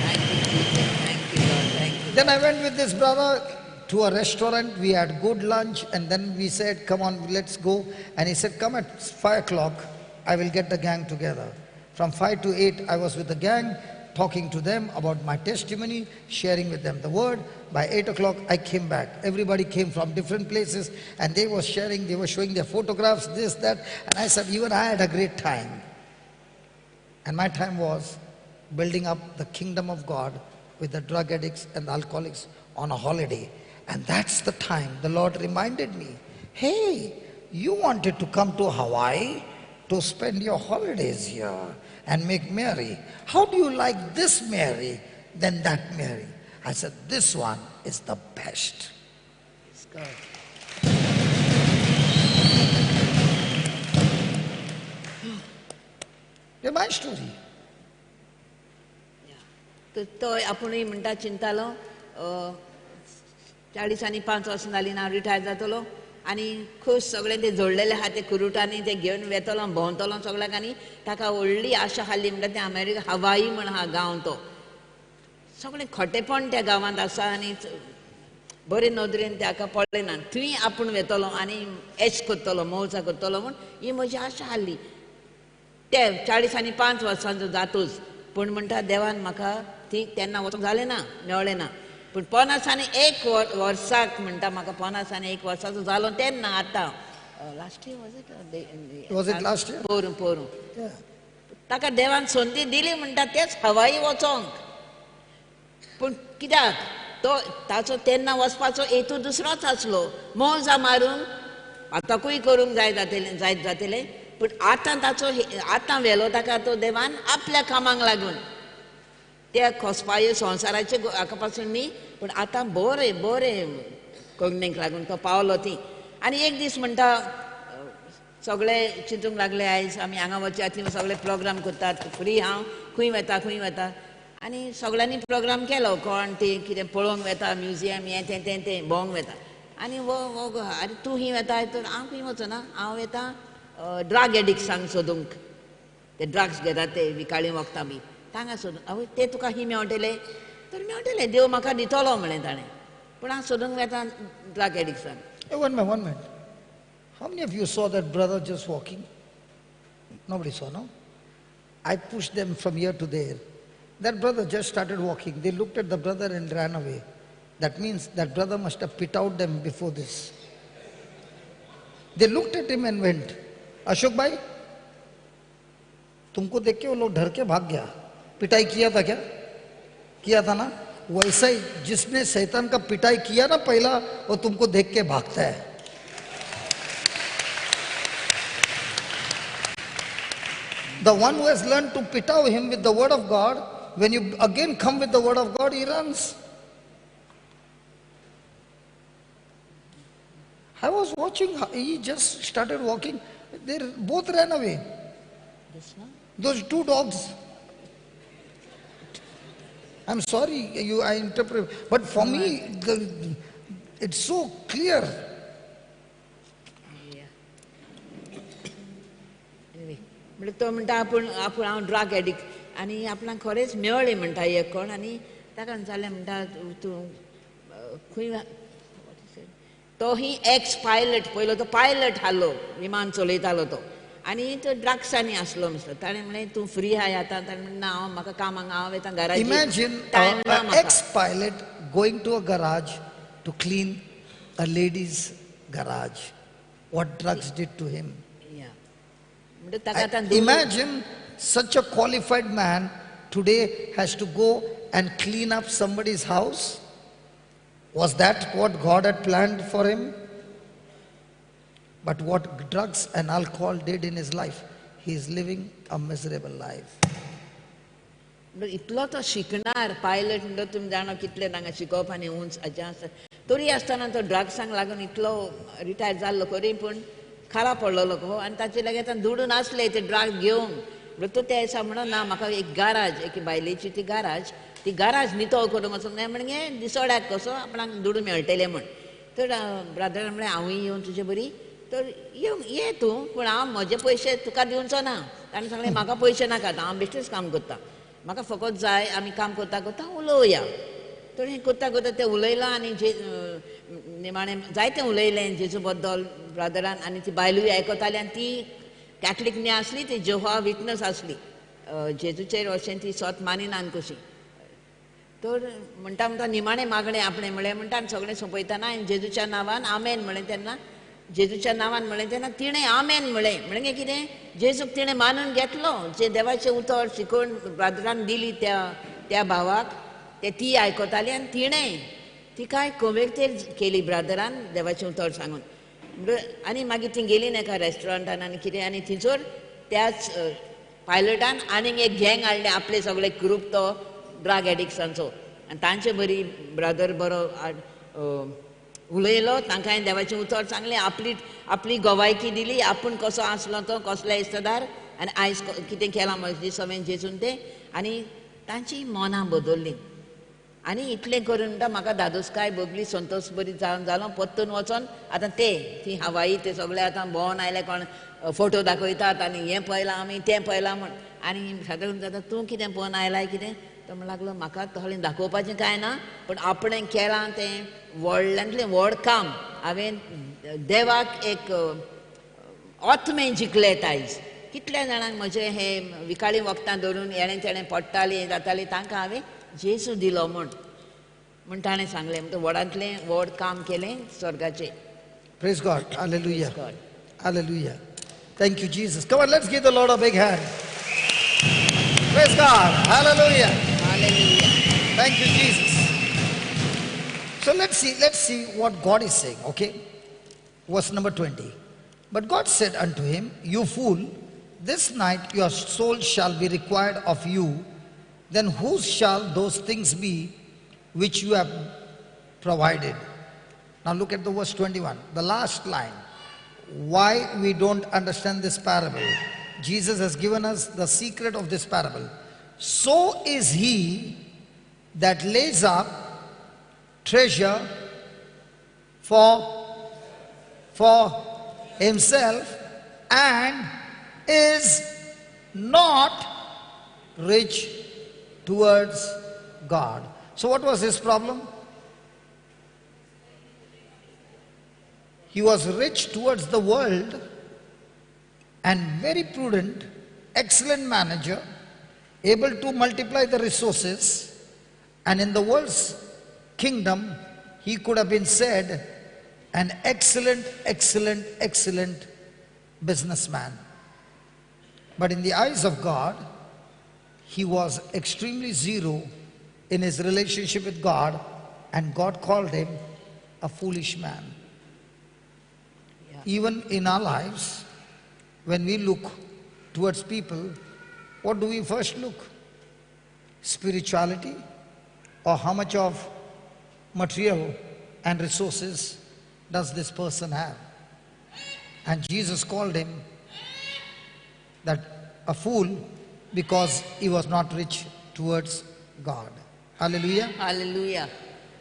Thank you, Jesus. Thank you, Lord. Thank you. Then I went with this brother to a restaurant. We had good lunch and then we said, come on, let's go. And he said, come at 5 o'clock, I will get the gang together. From 5 to 8, I was with the gang, talking to them about my testimony, sharing with them the word. By 8 o'clock, I came back. Everybody came from different places and they were sharing, they were showing their photographs, this, that. And I said, even I had a great time. And my time was building up the kingdom of God with the drug addicts and the alcoholics on a holiday. And that's the time the Lord reminded me, hey, you wanted to come to Hawaii to spend your holidays here and make merry. How do you like this merry than that merry? I said, this one is the best. Yes, God. That's my story. तो आपुणूय म्हणटा चिंतालो 40 आनी 5 वर्सां जालीं ना रिटायर जातलो आनी खूब सगळें ते जोडलेले आहा ते कुरुटांनी ते घेवन वेतलो भोंवतलो सगळ्याक आनी ताका व्हडली आशा आसली म्हणटा ते अमेरिका हवाई म्हण आहा गांव तो सगळें खोटेपण त्या गांवांत आसा आनी बरे नदरेन ताका पळयना थंय आपूण वेतलो आनी एश करतलो मौजा करतलो म्हूण ही म्हजी आशा आसली. ते 40 आनी 5 वर्सांचो जातूच पूण म्हणटा देवान म्हाका ती तेन्ना वचूंक जालें ना मेळ्ळें ना पूण 50 आनी 1 वर्साक म्हणटा म्हाका 50 आनी 1 वर्साचो जालो तेन्ना आतां last year was it last year पोरूं पोरूं ताका देवान संदी दिली म्हणटा तेच हवाई वचोंक पूण कित्याक तो ताचो तेन्ना वचपाचो हेतू दुसरोच आसलो मौजा मारूंक आताकूय करूंक जाय जातलें जायत जातलें पूण आतां ताचो आतां व्हेलो ताका तो देवान आपल्या कामाक लागून त्या खोसपायो संवसाराचे हाका पासून न्ही पूण आतां बरें बरें कोंकणीक लागून तो पावलो ती. आनी एक दीस म्हणटा सगळे चिंतूंक लागले आयज आमी हांगा वचया थंय सगळे प्रोग्राम करतात फ्री हांव खंय वता खंय वता आनी सगळ्यांनी प्रोग्राम केलो कोण ते कितें पळोवंक वता म्युजियम हें तें तें तें भोंवंक वता आनी वो आरे तूं खंय वता तर हांव खंय वचना हांव वता ड्रग एडिक्ट्सांक सोदूंक ते ड्रग्स घेतात ते विकाळी वखदां बी तांगा सोदूंक आवय ते तुका ही मेळटले तर मेळटले देव म्हाका दितलो म्हणलें ताणें पूण हांव सोदूंक वता drug एडिक्ट्सांक. One minute, one minute. How many of you saw that brother just walking? Nobody saw, no? I pushed them from here to there. That brother just started walking. They looked at the brother and ran away. That means that brother must have pit out them before this. They looked at him and went. Ashok भाई, तुमको देख के वो लोग डर के भाग गया. पिटाई किया था क्या? किया था ना? वैसा ही जिसने शैतान का पिटाई किया ना पहला, वो तुमको देख के भागता है. The one who has learned to pitow him with the word of God, when you again come with the word of God, he runs. I was watching, he just started walking. They both ran away. This one? Those two dogs. I'm sorry, I interpret, but for me, it's so clear. Yeah. Anyway, म्हणल्यार तो म्हणटा आपूण आपूण हांव ड्रग एडिक्ट आनी आपणाक खरेंच मेळ्ळें म्हणटा एक कोण आनी ताका विचारलें म्हणटा तूं खंय तो ही एक्स पायलट पयलो तो पायलट आहलो विमान चलयतालो तो आनी तो ड्रग्सांनी आसलो मिस्टर ताणें म्हणलें तूं फ्री आहाय आतां ताणें म्हणलें ना हांव म्हाका कामाक हांव वयता घरा. Imagine an ex pilot going to a garage to clean a lady's garage. What drugs did to him? Imagine such a qualified man today has to go and clean up somebody's house. Was that what God had planned for him? But what drugs and alcohol did in his life, he is living a miserable life. म्हणटकच इतलो तो शिकणार पायलट म्हणटो तुमी जाणा कितले तांकां शिकोवप आनी उंच हाचें आसता, तरी आसतना तो ड्रग्सांक लागून इतलो रिटायर जाल्लो खरी, पूण खाला पडलेलो गो. आनी ताचे लागीं आतां दुडू नासले ते ड्रग घेवंक. म्हणटकच तो त्या दिसा म्हणून ना म्हाका एक गाराज, एके बायलेची ती गाराज, ती गाराज नितळ करूंक वचूंक जाय म्हणजे दिसोड्याक कसो आपणाक दुडू मेळटले म्हण. तर ब्रदरान म्हणलें हांवूय येवन तुजे बरी, तर येवंक ये तूं, पूण हांव म्हजे पयशे तुका दिवचो ना. ताणें सांगलें म्हाका पयशे नाकात, हांव बेश्टेच काम करतां, म्हाका फकत जाय आमी काम करता करता उलोवया. तर हें करता करता तें उलयलां आनी जे निमाणें जायतें उलयलें जेजू बद्दल ब्रदरान, आनी ती बायलूय आयकताली. आनी ती कॅथलीक न्ही आसली, ती जेहोवा विटनस आसली, जेजूचेर अशें ती स्वत मानिनान कशी. तर म्हणटा म्हणटा निमाणें मागणें आपणें म्हणलें म्हणटा आनी सगळें सोंपयतना हांवें जेजूच्या नांवान आमेन म्हणलें. तेन्ना जेजूच्या नांवान म्हणलें तेन्ना तिणें आमेन म्हणलें. म्हणजे कितें, जेजूक तिणें मानून घेतलो, जें देवाचें उतर शिकोवन ब्रदरान दिली त्या त्या भावाक, ते ती आयकताली आनी तिणें तिकाय कवितेर केली ब्रदरान देवाचें उतर सांगून. आनी मागीर ती गेली ना एका रेस्टॉरंटान आनी कितें, आनी थंयसर त्याच पायलटान आनीक एक गँग हाडलें आपले सगळे ग्रूप तो ड्रग एडिक्ट्सांचो, आनी तांचे बरी ब्रदर बरो उलयलो, तांकां देवाचें उतर सांगलें, आपली आपली गवायकी दिली, आपूण कसो आसलो तो, कसलो इश्टदार आनी आयज कितें केलां म्हजे सवें जेजून तें, आनी तांची मनां बदल्लीं. आनी इतलें करून म्हणटा म्हाका धादोसकाय भोगली, संतोश बरी जावन जालो. परतून वचोन आतां ते ती हवाई ते सगळे आतां भोंवन आयले, कोण फोटो दाखयतात आनी हें पळयलां आमी तें पळयलां म्हण. आनी सादारण जाता तूं कितें पळोवन आयलाय कितें, तो म्हणूंक लागलो म्हाका तसलें दाखोवपाचें कांय ना, पूण आपणें केलां तें व्हडल्यांतलें व्हड काम, हांवें देवाक एक आत्मे जिखले आयज. कितल्या जाणांक म्हजे हे विकाळी वखदां धरून हेणें तेणें पडटालीं जातालीं, तांकां हांवें जेजू दिलो म्हण म्हण ताणें सांगलें. म्हणटा व्हडांतलें व्हड काम केलें स्वर्गाचें. Praise God. Hallelujah. God. Hallelujah. Thank you, Jesus. Come on, let's give the Lord a big hand. Praise God. Hallelujah. Hallelujah. Thank you, Jesus. So let's see what God is saying, okay? Verse number 20. But God said unto him, you fool, this night your soul shall be required of you. Then whose shall those things be which you have provided? Now look at the verse 21, the last line. Why we don't understand this parable? Jesus has given us the secret of this parable. So is he that lays up treasure for himself and is not rich towards God. So what was his problem? He was rich towards the world and very prudent, excellent manager, able to multiply the resources, and in the world's kingdom, he could have been said an excellent, excellent, excellent businessman. But in the eyes of God, he was extremely zero in his relationship with God, and God called him a foolish man. Yeah. Even in our lives, when we look towards people, what do we first look? Spirituality, or how much of material and resources does this person have? And Jesus called him that a fool because he was not rich towards God. Hallelujah. Hallelujah.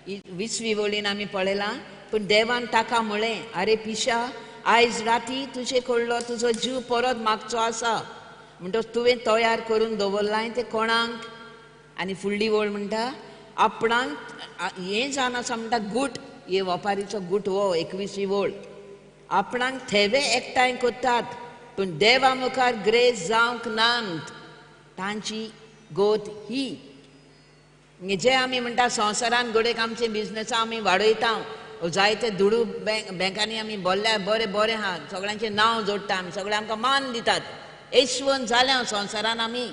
विसवी वळीन आमी पळयलां, पूण देवान ताका म्हळें, आरे पिशा, आयज राती तुजे कडलो तुजो जीव परत मागचो आसा, म्हणटकच तुवें तयार करून दवरलां तें कोणाक? आनी फुडली वळ म्हणटा आपणाक हें जावन आसा म्हणटा गूट, हे वपारीचो गूट हो 21वी वळ, आपणाक थेवे एकठांय करतात पूण देवा मुखार ग्रेस जावंक नात, तांची गोत ही. जे आमी म्हणटा संवसारान घडयेक आमचे बिजनस आमी वाडयता, जायते दुडू बँकांनी आमी भरल्या, बरें बरें आहा, सगळ्यांचें नांव जोडटा आमी, सगळे आमकां मान दितात, येशवंत जाल्या संवसारान आमी,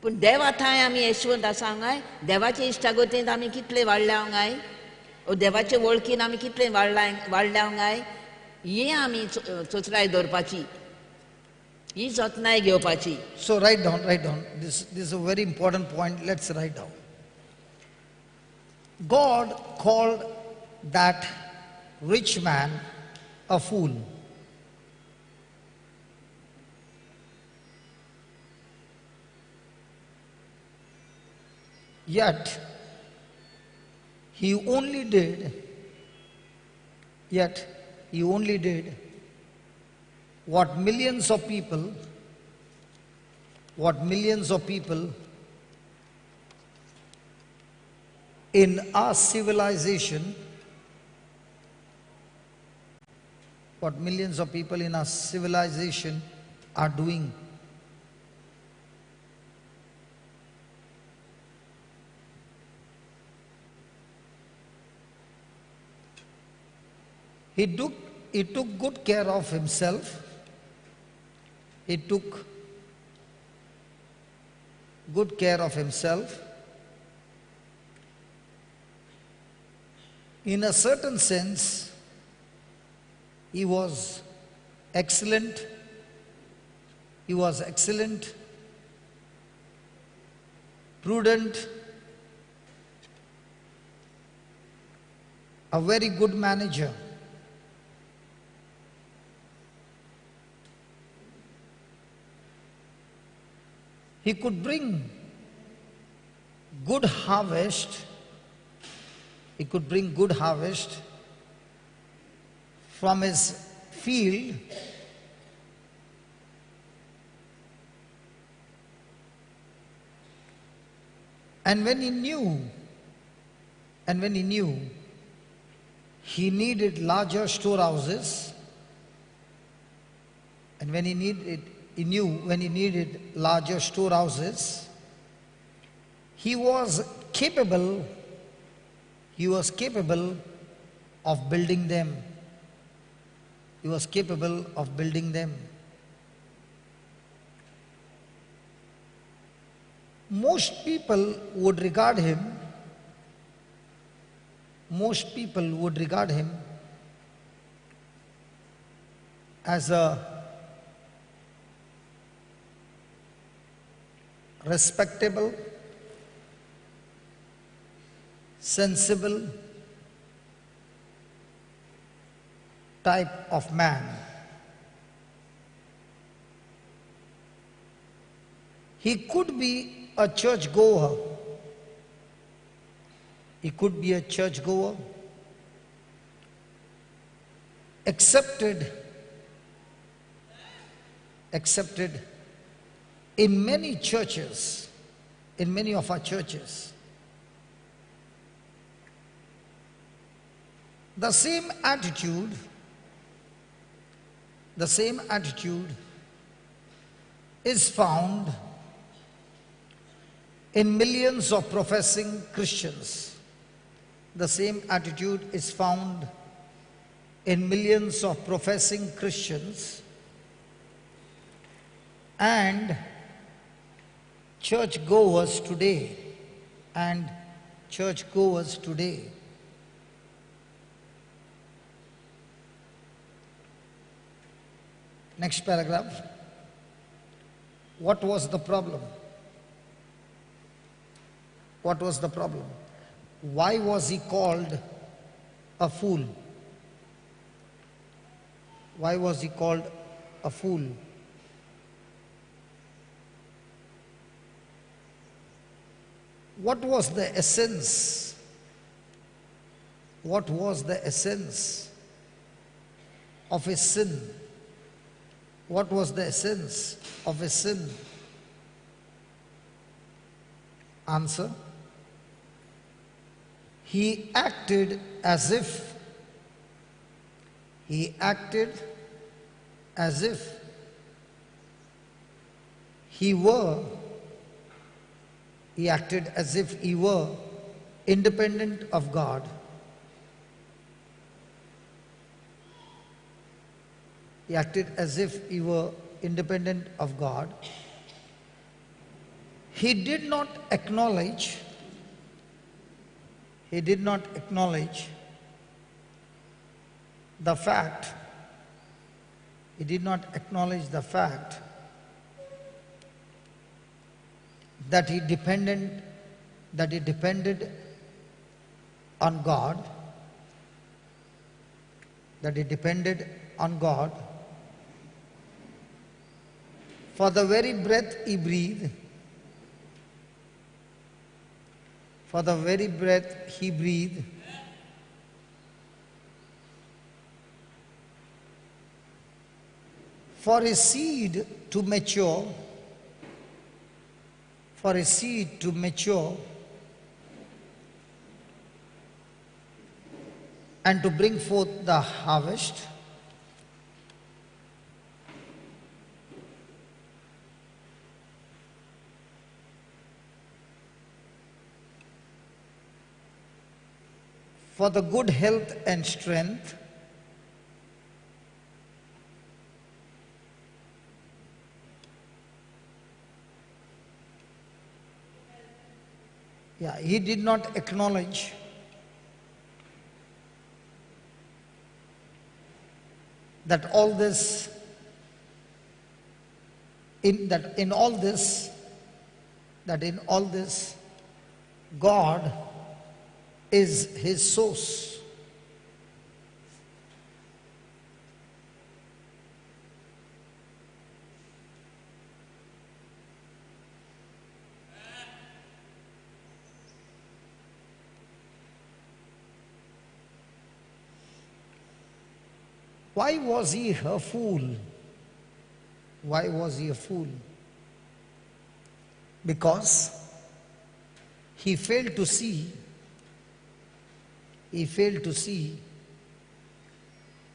पूण देवा थंय आमी येशवंत आसा हांगाय, देवाचे इश्टागतींत आमी कितले वाडल्या हांगाय, देवाचे वळखीन आमी कितले वाडल्या हांगाय, हें आमी चोचराय दवरपाची. ही जतनाय घेवपाची. So write down, write down. This is a very important point. Let's write down. God called that rich man a fool. Yet he only did, yet he only did what millions of people, what millions of people in our civilization, what millions of people in our civilization are doing. He took good care of himself. He took good care of himself. In a certain sense, he was excellent. He was excellent, prudent, a very good manager. He could bring good harvest. He could bring good harvest from his field, and when he knew, he needed larger storehouses, and when he needed, he knew when he needed larger storehouses, he was capable of building them. He was capable of building them. Most people would regard him, most people would regard him as a respectable, sensible type of man. He could be a church goer. He could be a church goer, accepted in many churches, in many of our churches. The same attitude is found in millions of professing Christians. The same attitude is found in millions of professing Christians and churchgoers today, and churchgoers today. Next paragraph. What was the problem? What was the problem? Why was he called a fool? Why was he called a fool? What was the essence? What was the essence of his sin? What was the essence of his sin? Answer. He acted as if, he acted as if he were, he acted as if he were independent of God. He acted as if he were independent of God. He did not acknowledge, he did not acknowledge the fact, he did not acknowledge the fact that he depended on God, that he depended on God for the very breath he breathed, for the very breath he breathed, for his seed to mature, for his seed to mature and to bring forth the harvest, for the good health and strength, yeah, he did not acknowledge that all this, that in all this, God is his source. Why was he a fool? Why was he a fool? Because he failed to see, he failed to see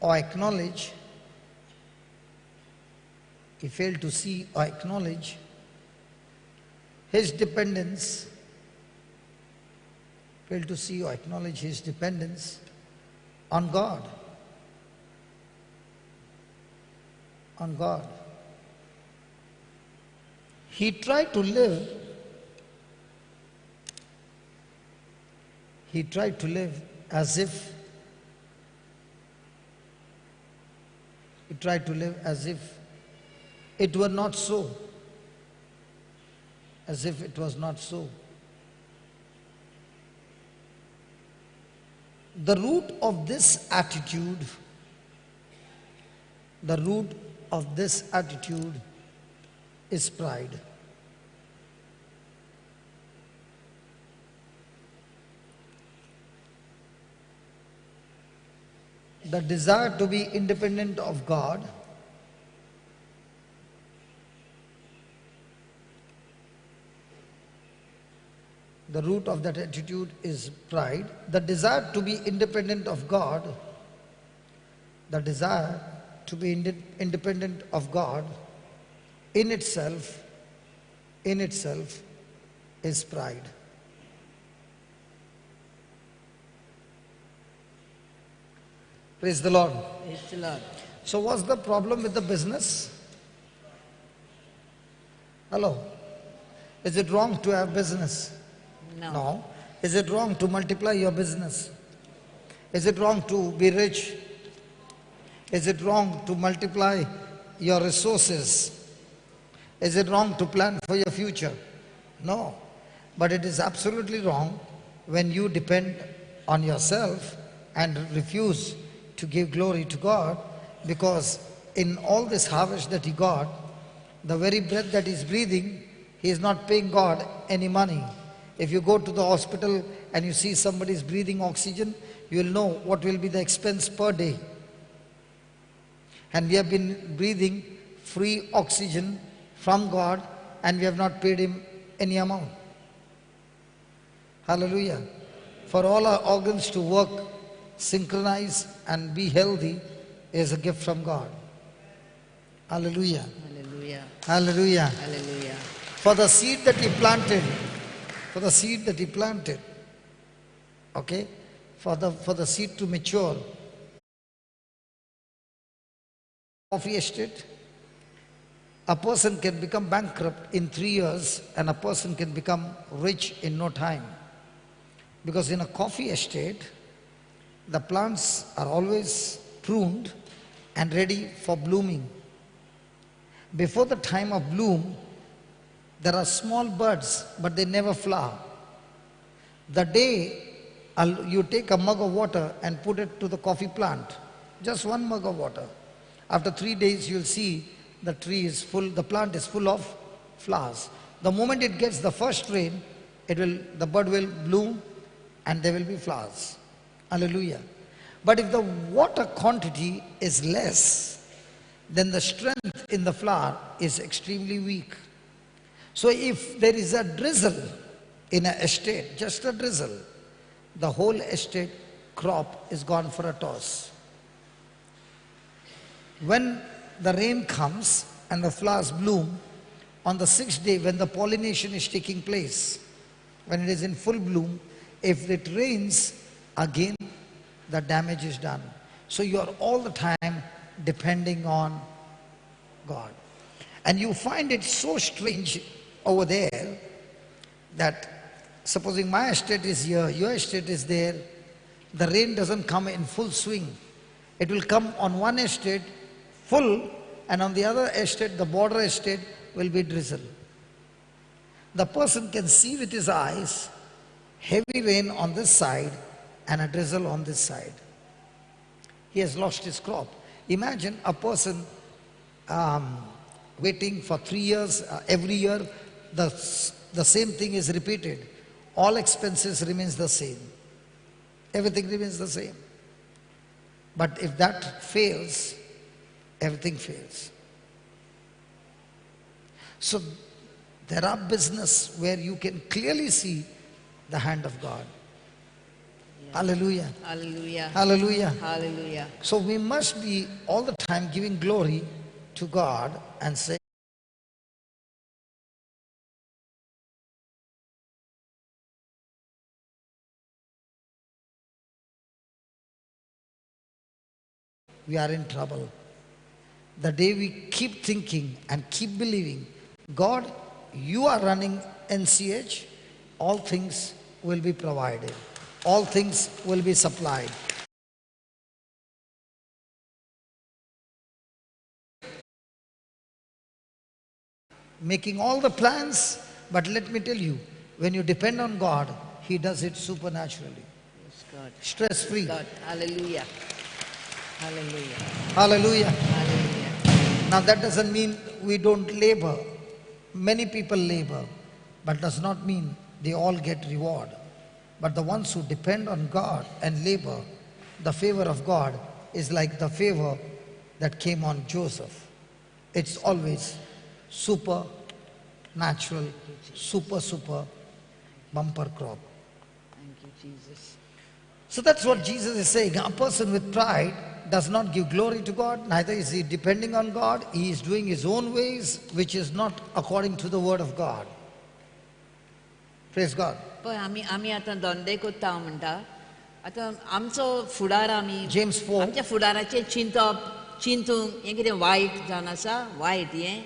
or acknowledge, he failed to see or acknowledge his dependence, failed to see or acknowledge his dependence on God. On God. He tried to live, he tried to live as if, he tried to live as if it were not so, as if it was not so. The root of this attitude, the root of this attitude is pride. The desire to be independent of God, the root of that attitude is pride. The desire to be independent of God, the desire to be independent of God in itself is pride. Praise the Lord. Praise the Lord. So what's the problem with the business? Hello. Is it wrong to have business? No. No. Is it wrong to multiply your business? Is it wrong to be rich? Is it wrong to multiply your resources? Is it wrong to plan for your future? No. But it is absolutely wrong when you depend on yourself and refuse to give glory to God, because in all this harvest that he got, the very breath that he's breathing, he is not paying God any money. If you go to the hospital and you see somebody is breathing oxygen, you will know what will be the expense per day. And we have been breathing free oxygen from God, and we have not paid him any amount. Hallelujah. For all our organs to work, synchronize and be healthy is a gift from God. Hallelujah. Hallelujah. Hallelujah. Hallelujah. For the seed that he planted, for the seed that he planted, okay, for the seed to mature, coffee estate, a person can become bankrupt in 3 years and a person can become rich in no time. Because in a coffee estate, the plants are always pruned and ready for blooming. Before the time of bloom, There are small buds, but they never flower. The day you take a mug of water and put it to the coffee plant, just one mug of water, after 3 days you'll see the tree is full, the plant is full of flowers. The moment it gets the first rain, the bud will bloom and there will be flowers. Hallelujah. But if the water quantity is less, then the strength in the flower is extremely weak. So if there is a drizzle in an estate, just a drizzle, the whole estate crop is gone for a toss. When the rain comes and the flowers bloom, on the 6th day when the pollination is taking place, when it is in full bloom, if it rains, again the damage is done. So you are all the time depending on God. And you find it so strange over there that supposing my estate is here, your estate is there, the rain doesn't come in full swing. It will come on one estate full, and on the other estate, the border estate, will be drizzle. The person can see with his eyes heavy rain on this side and a drizzle on this side. He has lost his crop. Imagine a person waiting for 3 years, every year the same thing is repeated. All expenses remains the same. Everything remains the same. But if that fails, everything fails. So there are business where you can clearly see the hand of God. Yeah. Hallelujah. Hallelujah. Hallelujah. Hallelujah. So we must be all the time giving glory to God and say, we are in trouble. The day we keep thinking and keep believing, God, you are running NCH, all things will be provided. All things will be supplied. Making all the plans, but let me tell you, when you depend on God, He does it supernaturally. Yes, God. Stress-free. God. Hallelujah. Hallelujah. Hallelujah. Hallelujah. Now that doesn't mean we don't labor. Many people labor, but does not mean they all get reward. But the ones who depend on God and labor, the favor of God is like the favor that came on Joseph. It's always super natural, super, super bumper crop. Thank you, Jesus. So that's what Jesus is saying. A person with pride does not give glory to God, neither is he depending on God. He is doing his own ways, which is not according to the word of God. Praise God. पळय आमी आमी आतां धंदे करता म्हणटा, आतां आमचो फुडार आमी James 4. आमच्या फुडाराचें चिंतप चिंतूंक हें कितें वायट जावन आसा, वायट हें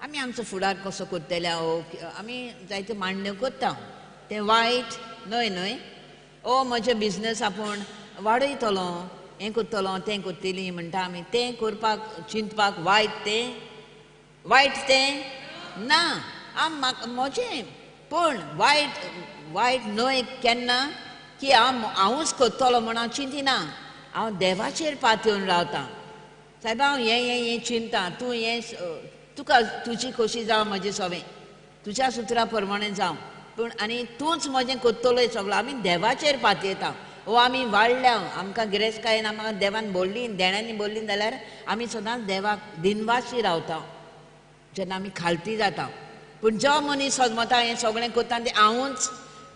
आमी आमचो फुडार कसो करतले हो आमी जायत्यो मांडण्यो करता, तें वायट न्हय न्हय. ओ म्हजें बिजनस आपूण वाडयतलो, हें करतलो तें करतली म्हणटा आमी, तें करपाक चिंतपाक वायट तें, वायट तें ना. आम म्हाका म्हजें पूण वायट वायट न्हय केन्ना की हांव हांवूच करतलो म्हूण हांव चिंतिना, हांव देवाचेर पातयेवन रावतां. सायबा हांव हें हें हें चिंता, तूं हें तुका तुजी खोशी जावं म्हजें सवें तुज्या सुत्रा प्रमाणें जावं, पूण आनी तूंच म्हजें करतलोय सगळो. आमी देवाचेर पातयेता. ओ आमी वाडल्या, आमकां गिरेस्तकायेन आमकां देवान भरली, देण्यांनी भरली जाल्यार आमी सदांच देवाक दिनवाशी रावता जेन्ना आमी खालती जाता. पूण जो मनीस सजमता हें सगळें करता तें हांवूच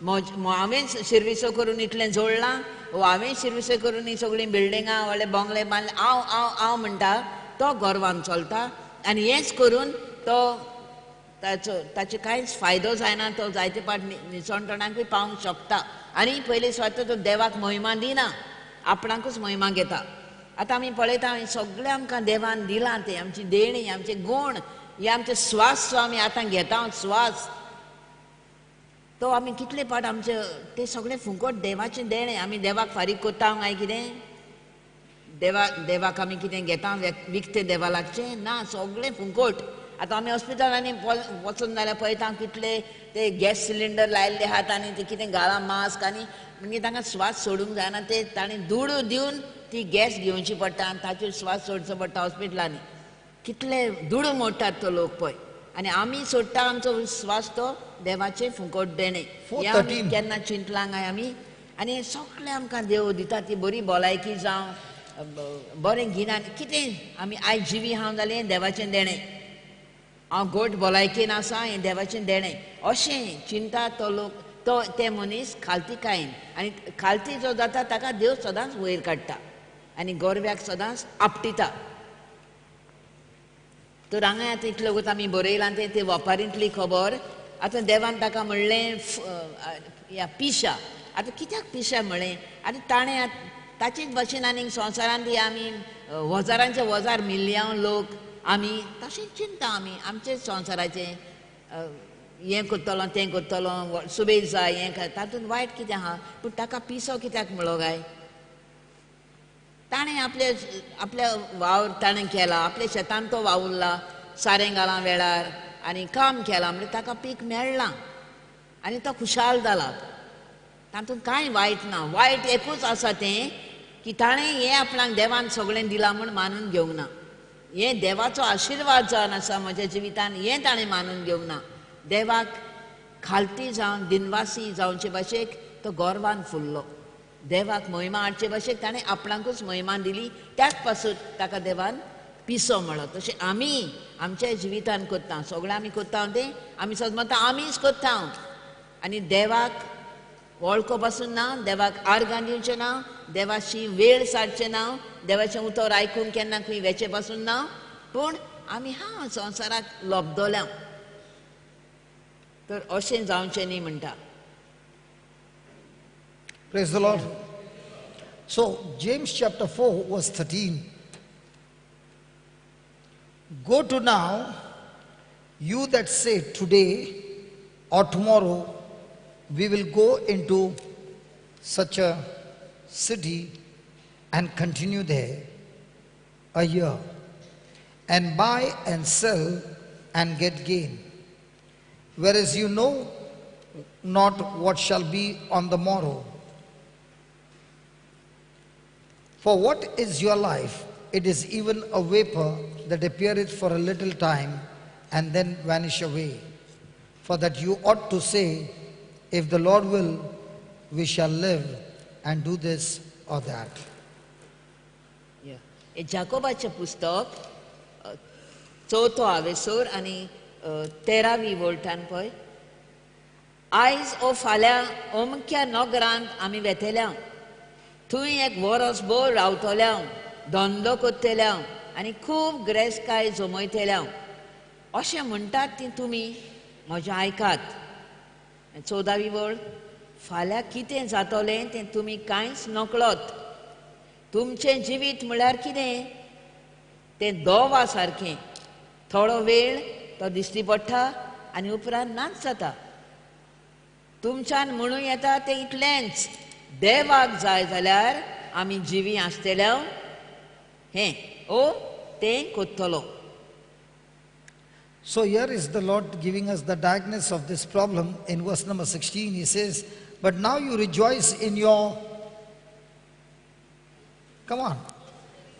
हांवेंच शिर्विसो करून इतलें जोडलां, वो हांवें शिर्विसो करून ही सगळीं बिल्डिंगां व्हडले बंगले बांदले, हांव हांव हांव म्हणटा, तो गर्वान चलता आनी हेंच करून तो ताचो ताचो कांयच फायदो जायना, तो जायते पाट निसणटणाकूय पावंक शकता. आनी पयले सुवातेर तो देवाक महिमा दिना, आपणाकूच महिमा घेता. आतां आमी पळयता हें सगळें आमकां देवान दिलां, तें आमची देणी, आमचे गूण, हे आमचे स्वास आमी आतां घेता स्वास, तो आमी कितले पाट आमचे ते सगळे फुकट देवाचें देणें. आमी देवाक फारीक करता काय कितें, देवाक आमी कितें घेता विकतें देवा लागचें ना, सगळें फुकट. आतां आमी हॉस्पिटलांनी वचून जाल्यार पळयता कितले ते गॅस सिलिंडर लायिल्ले आहात आनी ते कितें घालां मास्क आनी म्हणजे तांकां स्वास सोडूंक जायना, ते ताणें दुडू दिवन ती गॅस घेवची पडटा आनी ताचेर स्वास सोडचो पडटा हॉस्पिटलांनी. कितले दुडू मोडटात तो लोक पळय, आनी आमी सोडटा आमचो स्वास तो देवाचें फुकट देणें. हें आमी केन्ना चिंतलां काय आमी? आनी सगळें आमकां देव दिता ती बरी भलायकी जावं, बरें गिन्यान, कितें आमी आयज जिवी हांव जालें हें देवाचें देणें, हांव घट भलायकेन आसा हें देवाचें देणें, अशें चिंता तो लोक, तो ते मनीस खालतीकायेन, आनी खालती जो जाता ताका देव सदांच वयर काडटा आनी गोरव्याक सदांच आपटिता. तर हांगा आतां इतले वगत आमी बरयलां तें ते वपारींतली खबर. आतां देवान ताका म्हणलें या पिशा. आतां कित्याक पिशा म्हळें? आतां ताणें ताचेच भाशेन आनीक संवसारांत ती आमी हजारांचे हजार मिलयांव लोक आमी तशेंच चिंता, आमी आमचेच संवसाराचें हें करतलो तें करतलो, सुबेज जाय हें, तातूंत वायट कितें आहा? पूण ताका पिसो कित्याक म्हणलो काय? ताणें आपले आपल्या वावर ताणें केला, आपल्या शेतान तो वावुरला, सारें घालां वेळार आनी काम केलां म्हणजे ताका पीक मेळ्ळां आनी तो खुशाल जाला, तातूंत कांय वायट ना. वायट एकूच आसा तें की ताणें हें आपणाक देवान सगळें दिलां म्हूण मानून घेवंक ना, हें देवाचो आशिर्वाद जावन आसा म्हज्या जिवितान हें ताणें मानून घेवंक ना. देवाक खालती जावन दिनवासी जावचे भाशेक तो गोरवान फुल्लो, देवाक महिमा हाडचे भाशेक ताणें आपणाकूच महिमा दिली, त्याच पासून ताका देवान पिसो म्हणलो. तशें आमी आमच्या जिवितान करता, सगळें आमी करता तें आमी सदां म्हणटा आमीच करता, आनी देवाक वळखो पासून ना, देवाक आर्गां दिवचें ना, देवाशी वेळ सारचें ना, देवाचें उतर आयकूंक केन्ना खंय वेचें पासून ना, पूण आमी हा संवसाराक लब्दल्या. तर अशें जावचें न्ही म्हणटा. Praise the Lord. So James chapter 4 verse 13. Go to now, you that say today or tomorrow we will go into such a city and continue there a year and buy and sell and get gain, whereas you know not what shall be on the morrow. For what is your life? It is even a vapor that appeareth for a little time and then vanish away. For that you ought to say, if the Lord will, we shall live and do this or that. Yeah. जाकोबाचें पुस्तक चवथो आवेसोर आनी 13वी वोल्टान पळय, आयज ओ फाल्यां अमक्या नगरांत आमी वेतेल्या, थंय एक वरसभर रावतल्या, धंदो करतल्या आनी खूब गिरेस्तकाय जमयतल्या, अशें म्हणटात ती तुमी म्हजें आयकात. 14वी वळ, फाल्यां कितें जातलें तें तुमी कांयच नकळत. तुमचें जिवीत म्हळ्यार कितें? तें दोवा सारकें, थोडो वेळ तो दिश्टी पडटा आनी उपरांत नाच जाता. तुमच्यान म्हणूं येता तें इतलेंच, देवाक जाय जाल्यार आमी जिवी आसतल्या हें ओ तें करतलो. So here is the Lord giving us the diagnosis of this problem in verse number 16. He says, but now you rejoice in your, come on,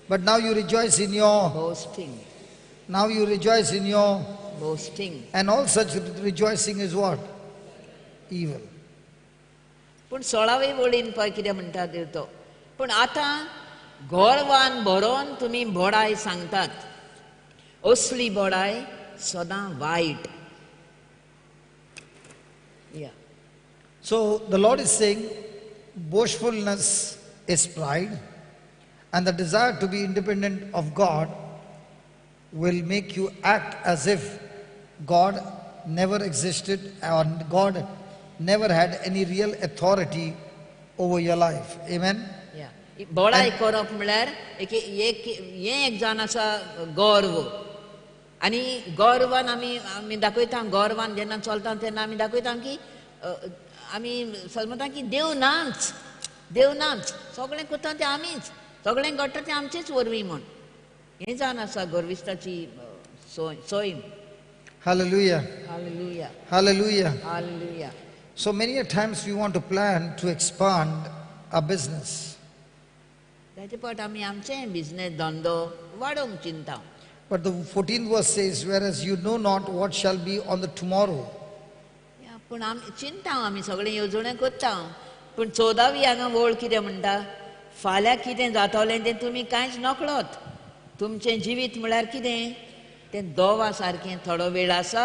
but now you rejoice in your boasting. Now you rejoice in your boasting. And all such rejoicing is what? Evil. पूण 16वे वळीन पळय कितें म्हणटा तो, पूण आतां गोरवान भरोन तुमी बोडाय सांगतात, असली बोडाय सदां वायट. Yeah. So the Lord is saying boastfulness is pride, and the desire to be independent of God will make you act as if God never existed or God never had any real authority over your life. Amen? Yeah. बोडाय करप म्हळ्यार एक हें एक जावन आसा गर्व, आनी गर्वान आमी आमी दाखयता, गर्वान जेन्ना चलता तेन्ना आमी दाखयता की आमी समजता की देव नाच, देव नाच, सगळें करता तें आमीच, सगळें घडटा तें आमचेच वरवीं म्हूण. हें जावन आसा गर्विश्टाची सैम. Hallelujah. Hallelujah. Hallelujah. Hallelujah. So many a times we want to plan to expand our business. जायते फावट आमी आमचें बिजनेस धंदो वाडोवंक चिंता. But the 14th verse says, whereas you know not what shall be on the tomorrow. पूण आमी चिंता, आमी सगळें येवजण्यो करता, पूण 14वी हांगा वळ कितें म्हणटा, फाल्यां कितें जातलें तें तुमी कांयच नकळत. तुमचें जिवीत म्हळ्यार कितें, तें दोवा सारकें, थोडो वेळ आसा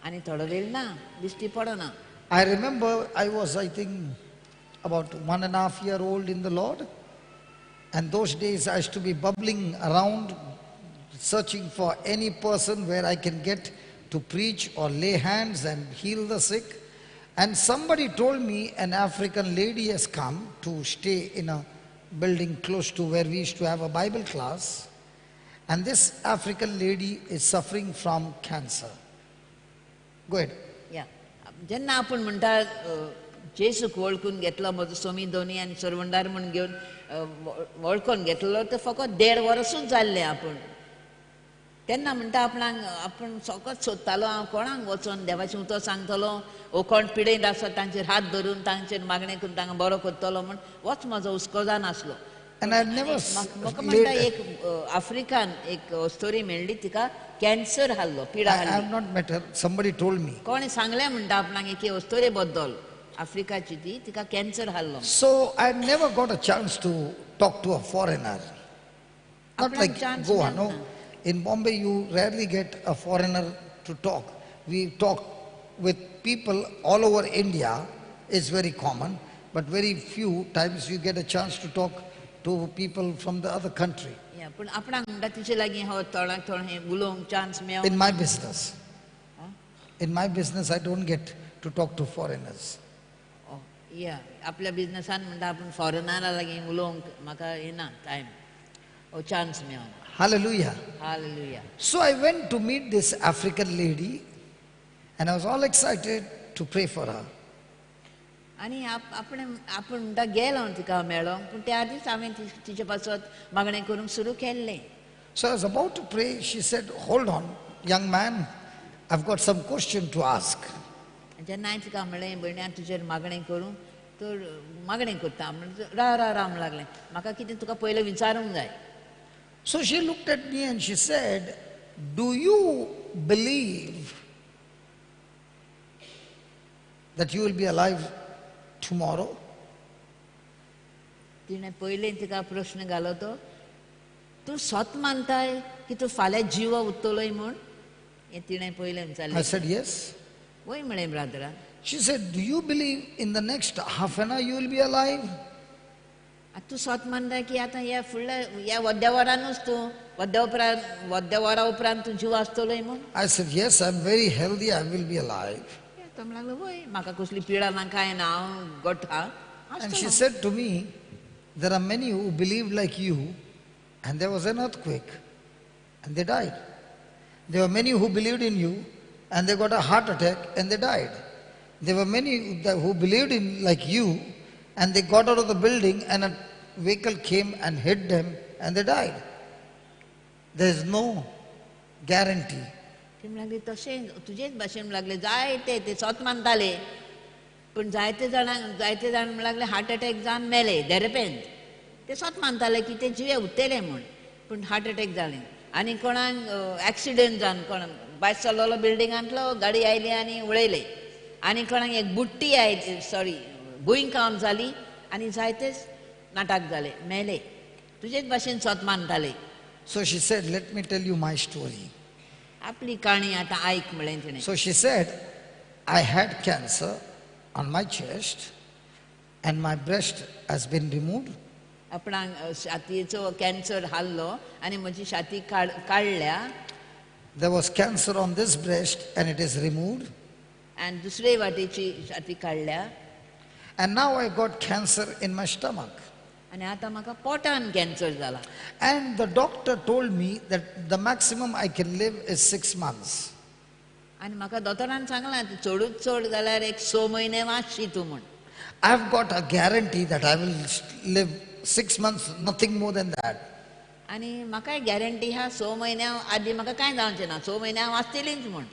आनी थोडो वेळ ना, दिश्टी पडना. I remember I was, I think, about 1.5 year old in the Lord. And those days I used to be bubbling around, searching for any person where I can get to preach or lay hands and heal the sick. And somebody told me an African lady has come to stay in a building close to where we used to have a Bible class. And this African lady is suffering from cancer. Go ahead. या जेन्ना आपूण म्हणटा जेसूक वळखून घेतलो, म्हजो सोमी दोनी आनी सरवंडार म्हूण घेवन वळखून घेतलो, तर फकत 1.5 वर्सूच जाल्लें आपूण. तेन्ना म्हणटा आपणाक आपूण फकत सोदतालो हांव कोणाक वचोन देवाचें उतर सांगतलो, ओ कोण पिडेंत आसा तांचेर हात धरून तांचेर मागणें करून तांकां बरो करतलो म्हूण, होच म्हजो हुस्को जावन आसलो. And I never म्हाका म्हणटा एक आफ्रिकान एक स्टोरी मेळ्ळी, तिका कॅन्सर हाडलो, पिडा I have हाडली. not met her. Somebody told me. कोणें सांगलें म्हणटा आपणाक एके स्टोरी बद्दल, आफ्रिकाची ती, तिका कॅन्सर हाडलो. So I never got a chance to talk to a foreigner. Not आपणाक like chance Goa, no. मेळना. In Bombay, you rarely get a foreigner to talk. We talk with people all over India, is very common, but very few times you get a chance to talk to people from the other country. या, पूण आपणाक म्हणटा तिचे लागीं हो थोड्याक थोडें हें उलोवंक चान्स मेळो. In my business. In my business, I don't get to talk to foreigners. या, आपल्या बिजनसान म्हणटा आपूण फॉरेनरा लागीं उलोवंक म्हाका येना टायम, हो चान्स मेळना. Hallelujah. Hallelujah. So I went to meet this African lady and I was all excited to pray for her. आनी आपण आपूण म्हणटा गेलो हांव तिका मेळोंक, पूण त्या आदींच हांवें तिचे पासत मागणें करूंक सुरू केल्लें. So I was about to pray. She said, hold on, young man, I've got some question to ask. जेन्ना हांवें तिका म्हणलें, भयण्या तुजेर मागणें करूं, तर मागणें करता म्हणजे रा रा राम लागलें, म्हाका कितें तुका पयलें विचारूंक जाय. So she looked at me and she said, do you believe that you will be alive tomorrow? तिणें पयलें तिका प्रश्न घालो तो, तूं सत मानताय की तूं फाल्यां जिवो उरतलोय म्हूण? हें तिणें पयलें विचारलें. I said, yes. वय म्हळें ब्रादरान. She said, do you believe in the next half an hour you will be alive? आतां तूं सत मानताय की आतां ह्या फुडल्या ह्या वद्या वरानूच तूं वद्या उपरांत वद्या वरा उपरांत तूं जीव आसतलोय म्हूण? I said, yes, I am very healthy, I will be alive. तो म्हणूंक लागलो, वय म्हाका कसली पिडा ना कांय ना, हांव घट आहा. And she said to me, there are many who believed like you, and there was an earthquake, and they died. There were many who believed in you, and they got a heart attack, and they died. There were many who believed in like you, and they got out of the building, and a vehicle came and hit them, and they died. There is no guarantee. ती म्हणूंक लागली तशें तुजेच भाशेन लागले जायते ते सत मानताले, पूण जायते जाणांक जायते जाण म्हणूंक लागले हार्ट एटॅक जावन मेले देरेपेंत. ते सत मानताले की ते जिवे उरतले म्हूण, पूण हार्ट एटॅक जाले. आनी कोणाक एक्सिडंट जावन कोण भायर चल्लोलो बिल्डिंगांतलो गाडी आयली आनी उडयले, आनी कोणाक एक बुट्टी आयली, सॉरी भुंयकांप जाली आनी जायतेच नाटक जाले, मेले. तुजेच भाशेन सत मानताले. So she said, let me tell you my story. आपली काणी आतां आयक म्हळें तिणें. So she said, I had cancer on my chest and my breast has been removed. आपणाक छातयेचो कॅन्सर हाडलो आनी म्हजी छाती काडल्या. There was cancer on this breast and it is removed. आनी दुसरे वाटेची छाती काडल्या. And now I got cancer in my stomach. आनी आतां म्हाका पोटान कॅन्सर जाला. And the doctor told me that the maximum I can live is 6 months. आनी म्हाका दोतोरान सांगलां चडूच चड जाल्यार एक 6 म्हयने वाचशी तूं म्हूण. I've got a guarantee that I will live 6 months, nothing more than that. आनी म्हाकाय गॅरंटी आहा 6 म्हयन्या आदीं म्हाका कांय जावचें ना, 6 म्हयन्या वाचतलींच म्हूण.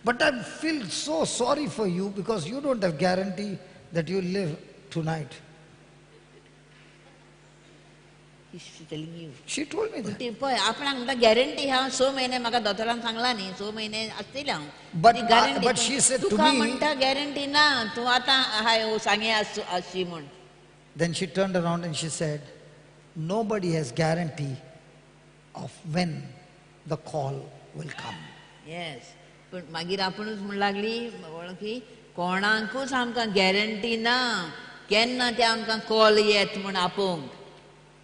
But I feel so sorry for you because you don't have guarantee that you live tonight. Telling you. She told me that. ती पळय आपणाक म्हणटा गॅरंटी हा 6 म्हयने म्हाका दोतोरान सांगला न्ही 6 म्हयने आसतले हांव. But ती guarantee, but she said to तुका me- म्हणटा गॅरंटी ना तूं आतां हाय सांगे आसची म्हूण. Then she turned around and she said, nobody has guarantee of when the call will come. Yes पूण मागीर आपुणूच म्हण लागली वळखी कोणाकूच आमकां गॅरंटी ना केन्ना ते आमकां कॉल येत म्हूण आपोवंक.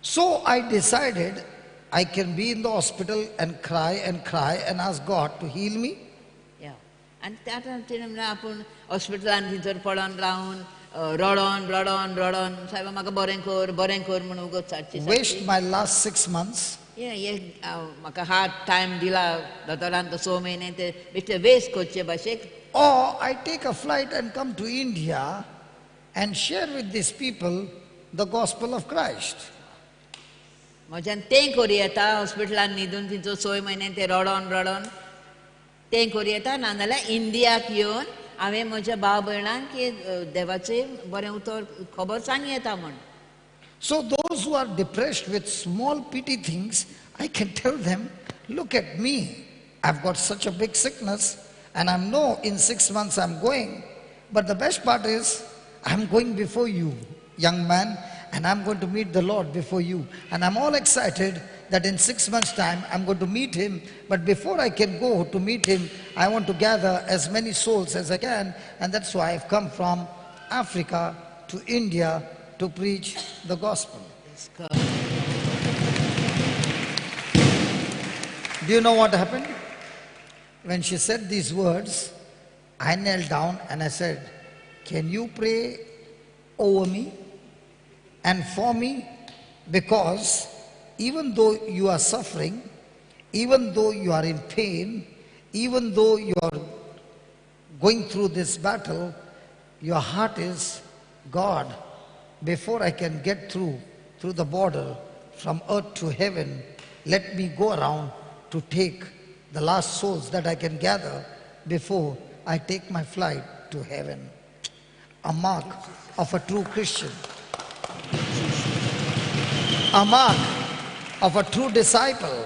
So I decided I can be in the hospital and cry and cry and ask God to heal me. या आनी त्या आतां तिणें म्हणल्यार आपूण हॉस्पिटलान थंयसर पडोन रावन रडोन रडोन रडोन सायबा म्हाका बरें कर बरें कर म्हूण उगत Sarchi. Waste my last 6 months. हे म्हाका हार्ड टायम दिला दोतोरान तो 6 म्हयने ते बेश्टे वेस्ट करचे भाशेक. Or I take a flight and come to India and share with these people the gospel of Christ. म्हज्यान तें करूं येता हॉस्पिटलान न्हिदून थंयचो 6 म्हयने ते रडोन रडोन तें करूं येता नाजाल्यार इंडियाक येवन हांवें म्हज्या भाव भयणांक की देवाचें बरें उतर खबर सांग येता म्हूण. So those who are depressed with small petty things, I can tell them, look at me, I've got such a big sickness and I know in 6 months I'm going. But the best part is, I'm going before you, young man, and I'm going to meet the Lord before you. And I'm all excited that in 6 months' time, I'm going to meet him. But before I can go to meet him, I want to gather as many souls as I can. And that's why I've come from Africa to India to preach the gospel. Do you know what happened? When she said these words, I knelt down and I said, can you pray over me and for me? Because even though you are suffering, even though you are in pain, even though you are going through this battle, your heart is, God, before I can get through the border from earth to heaven, let me go around to take the last souls that I can gather before I take my flight to heaven. A mark of a true Christian. A mark of a true disciple.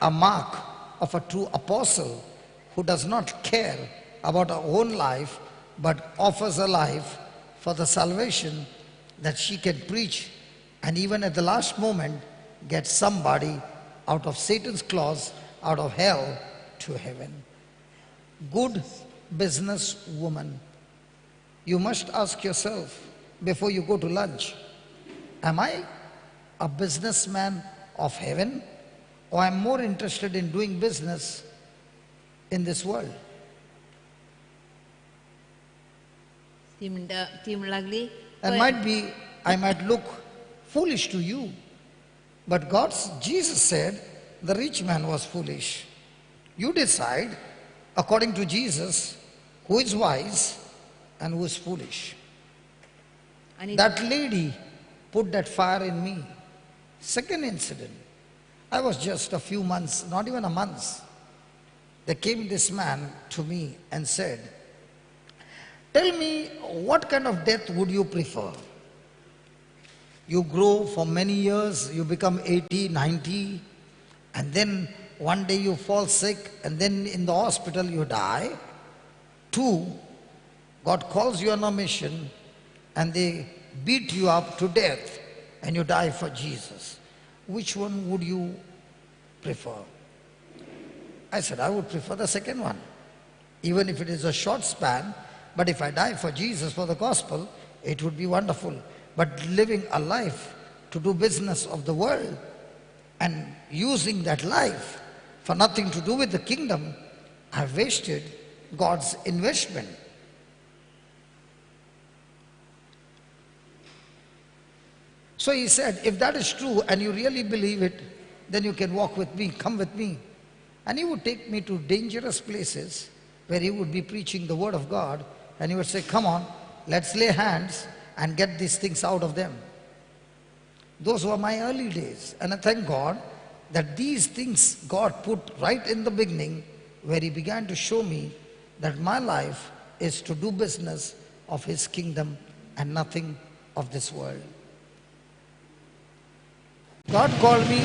A mark of a true apostle who does not care about her own life but offers a life for the salvation that she can preach and even at the last moment get somebody out of Satan's claws, out of hell to heaven. Good business woman. You must ask yourself before you go to lunch, am I a businessman of heaven, or I'm more interested in doing business in this world? And might be, I might look foolish to you, but Jesus said the rich man was foolish. You decide, according to Jesus, who is wise and who is foolish. That lady put that fire in me. Second incident, I was just a few months, not even a month. There came this man to me and said, tell me, what kind of death would you prefer? You grow for many years, you become 80, 90, and then one day you fall sick, and then in the hospital you die. 2, God calls you on a mission, and they beat you up to death, and you die for Jesus. Which one would you prefer? I said, I would prefer the second one. Even if it is a short span, but if I die for Jesus, for the gospel, it would be wonderful. But living a life to do business of the world and using that life for nothing to do with the kingdom, I've wasted God's investment. So he said, if that is true and you really believe it, then you can walk with me, come with me. And he would take me to dangerous places where he would be preaching the word of God, and he would say, come on, let's lay hands and get these things out of them. Those were my early days. And I thank God that these things God put right in the beginning, where he began to show me that my life is to do business of His kingdom and nothing of this world. God called me.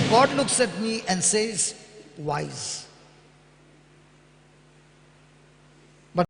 God looks at me and says, wise.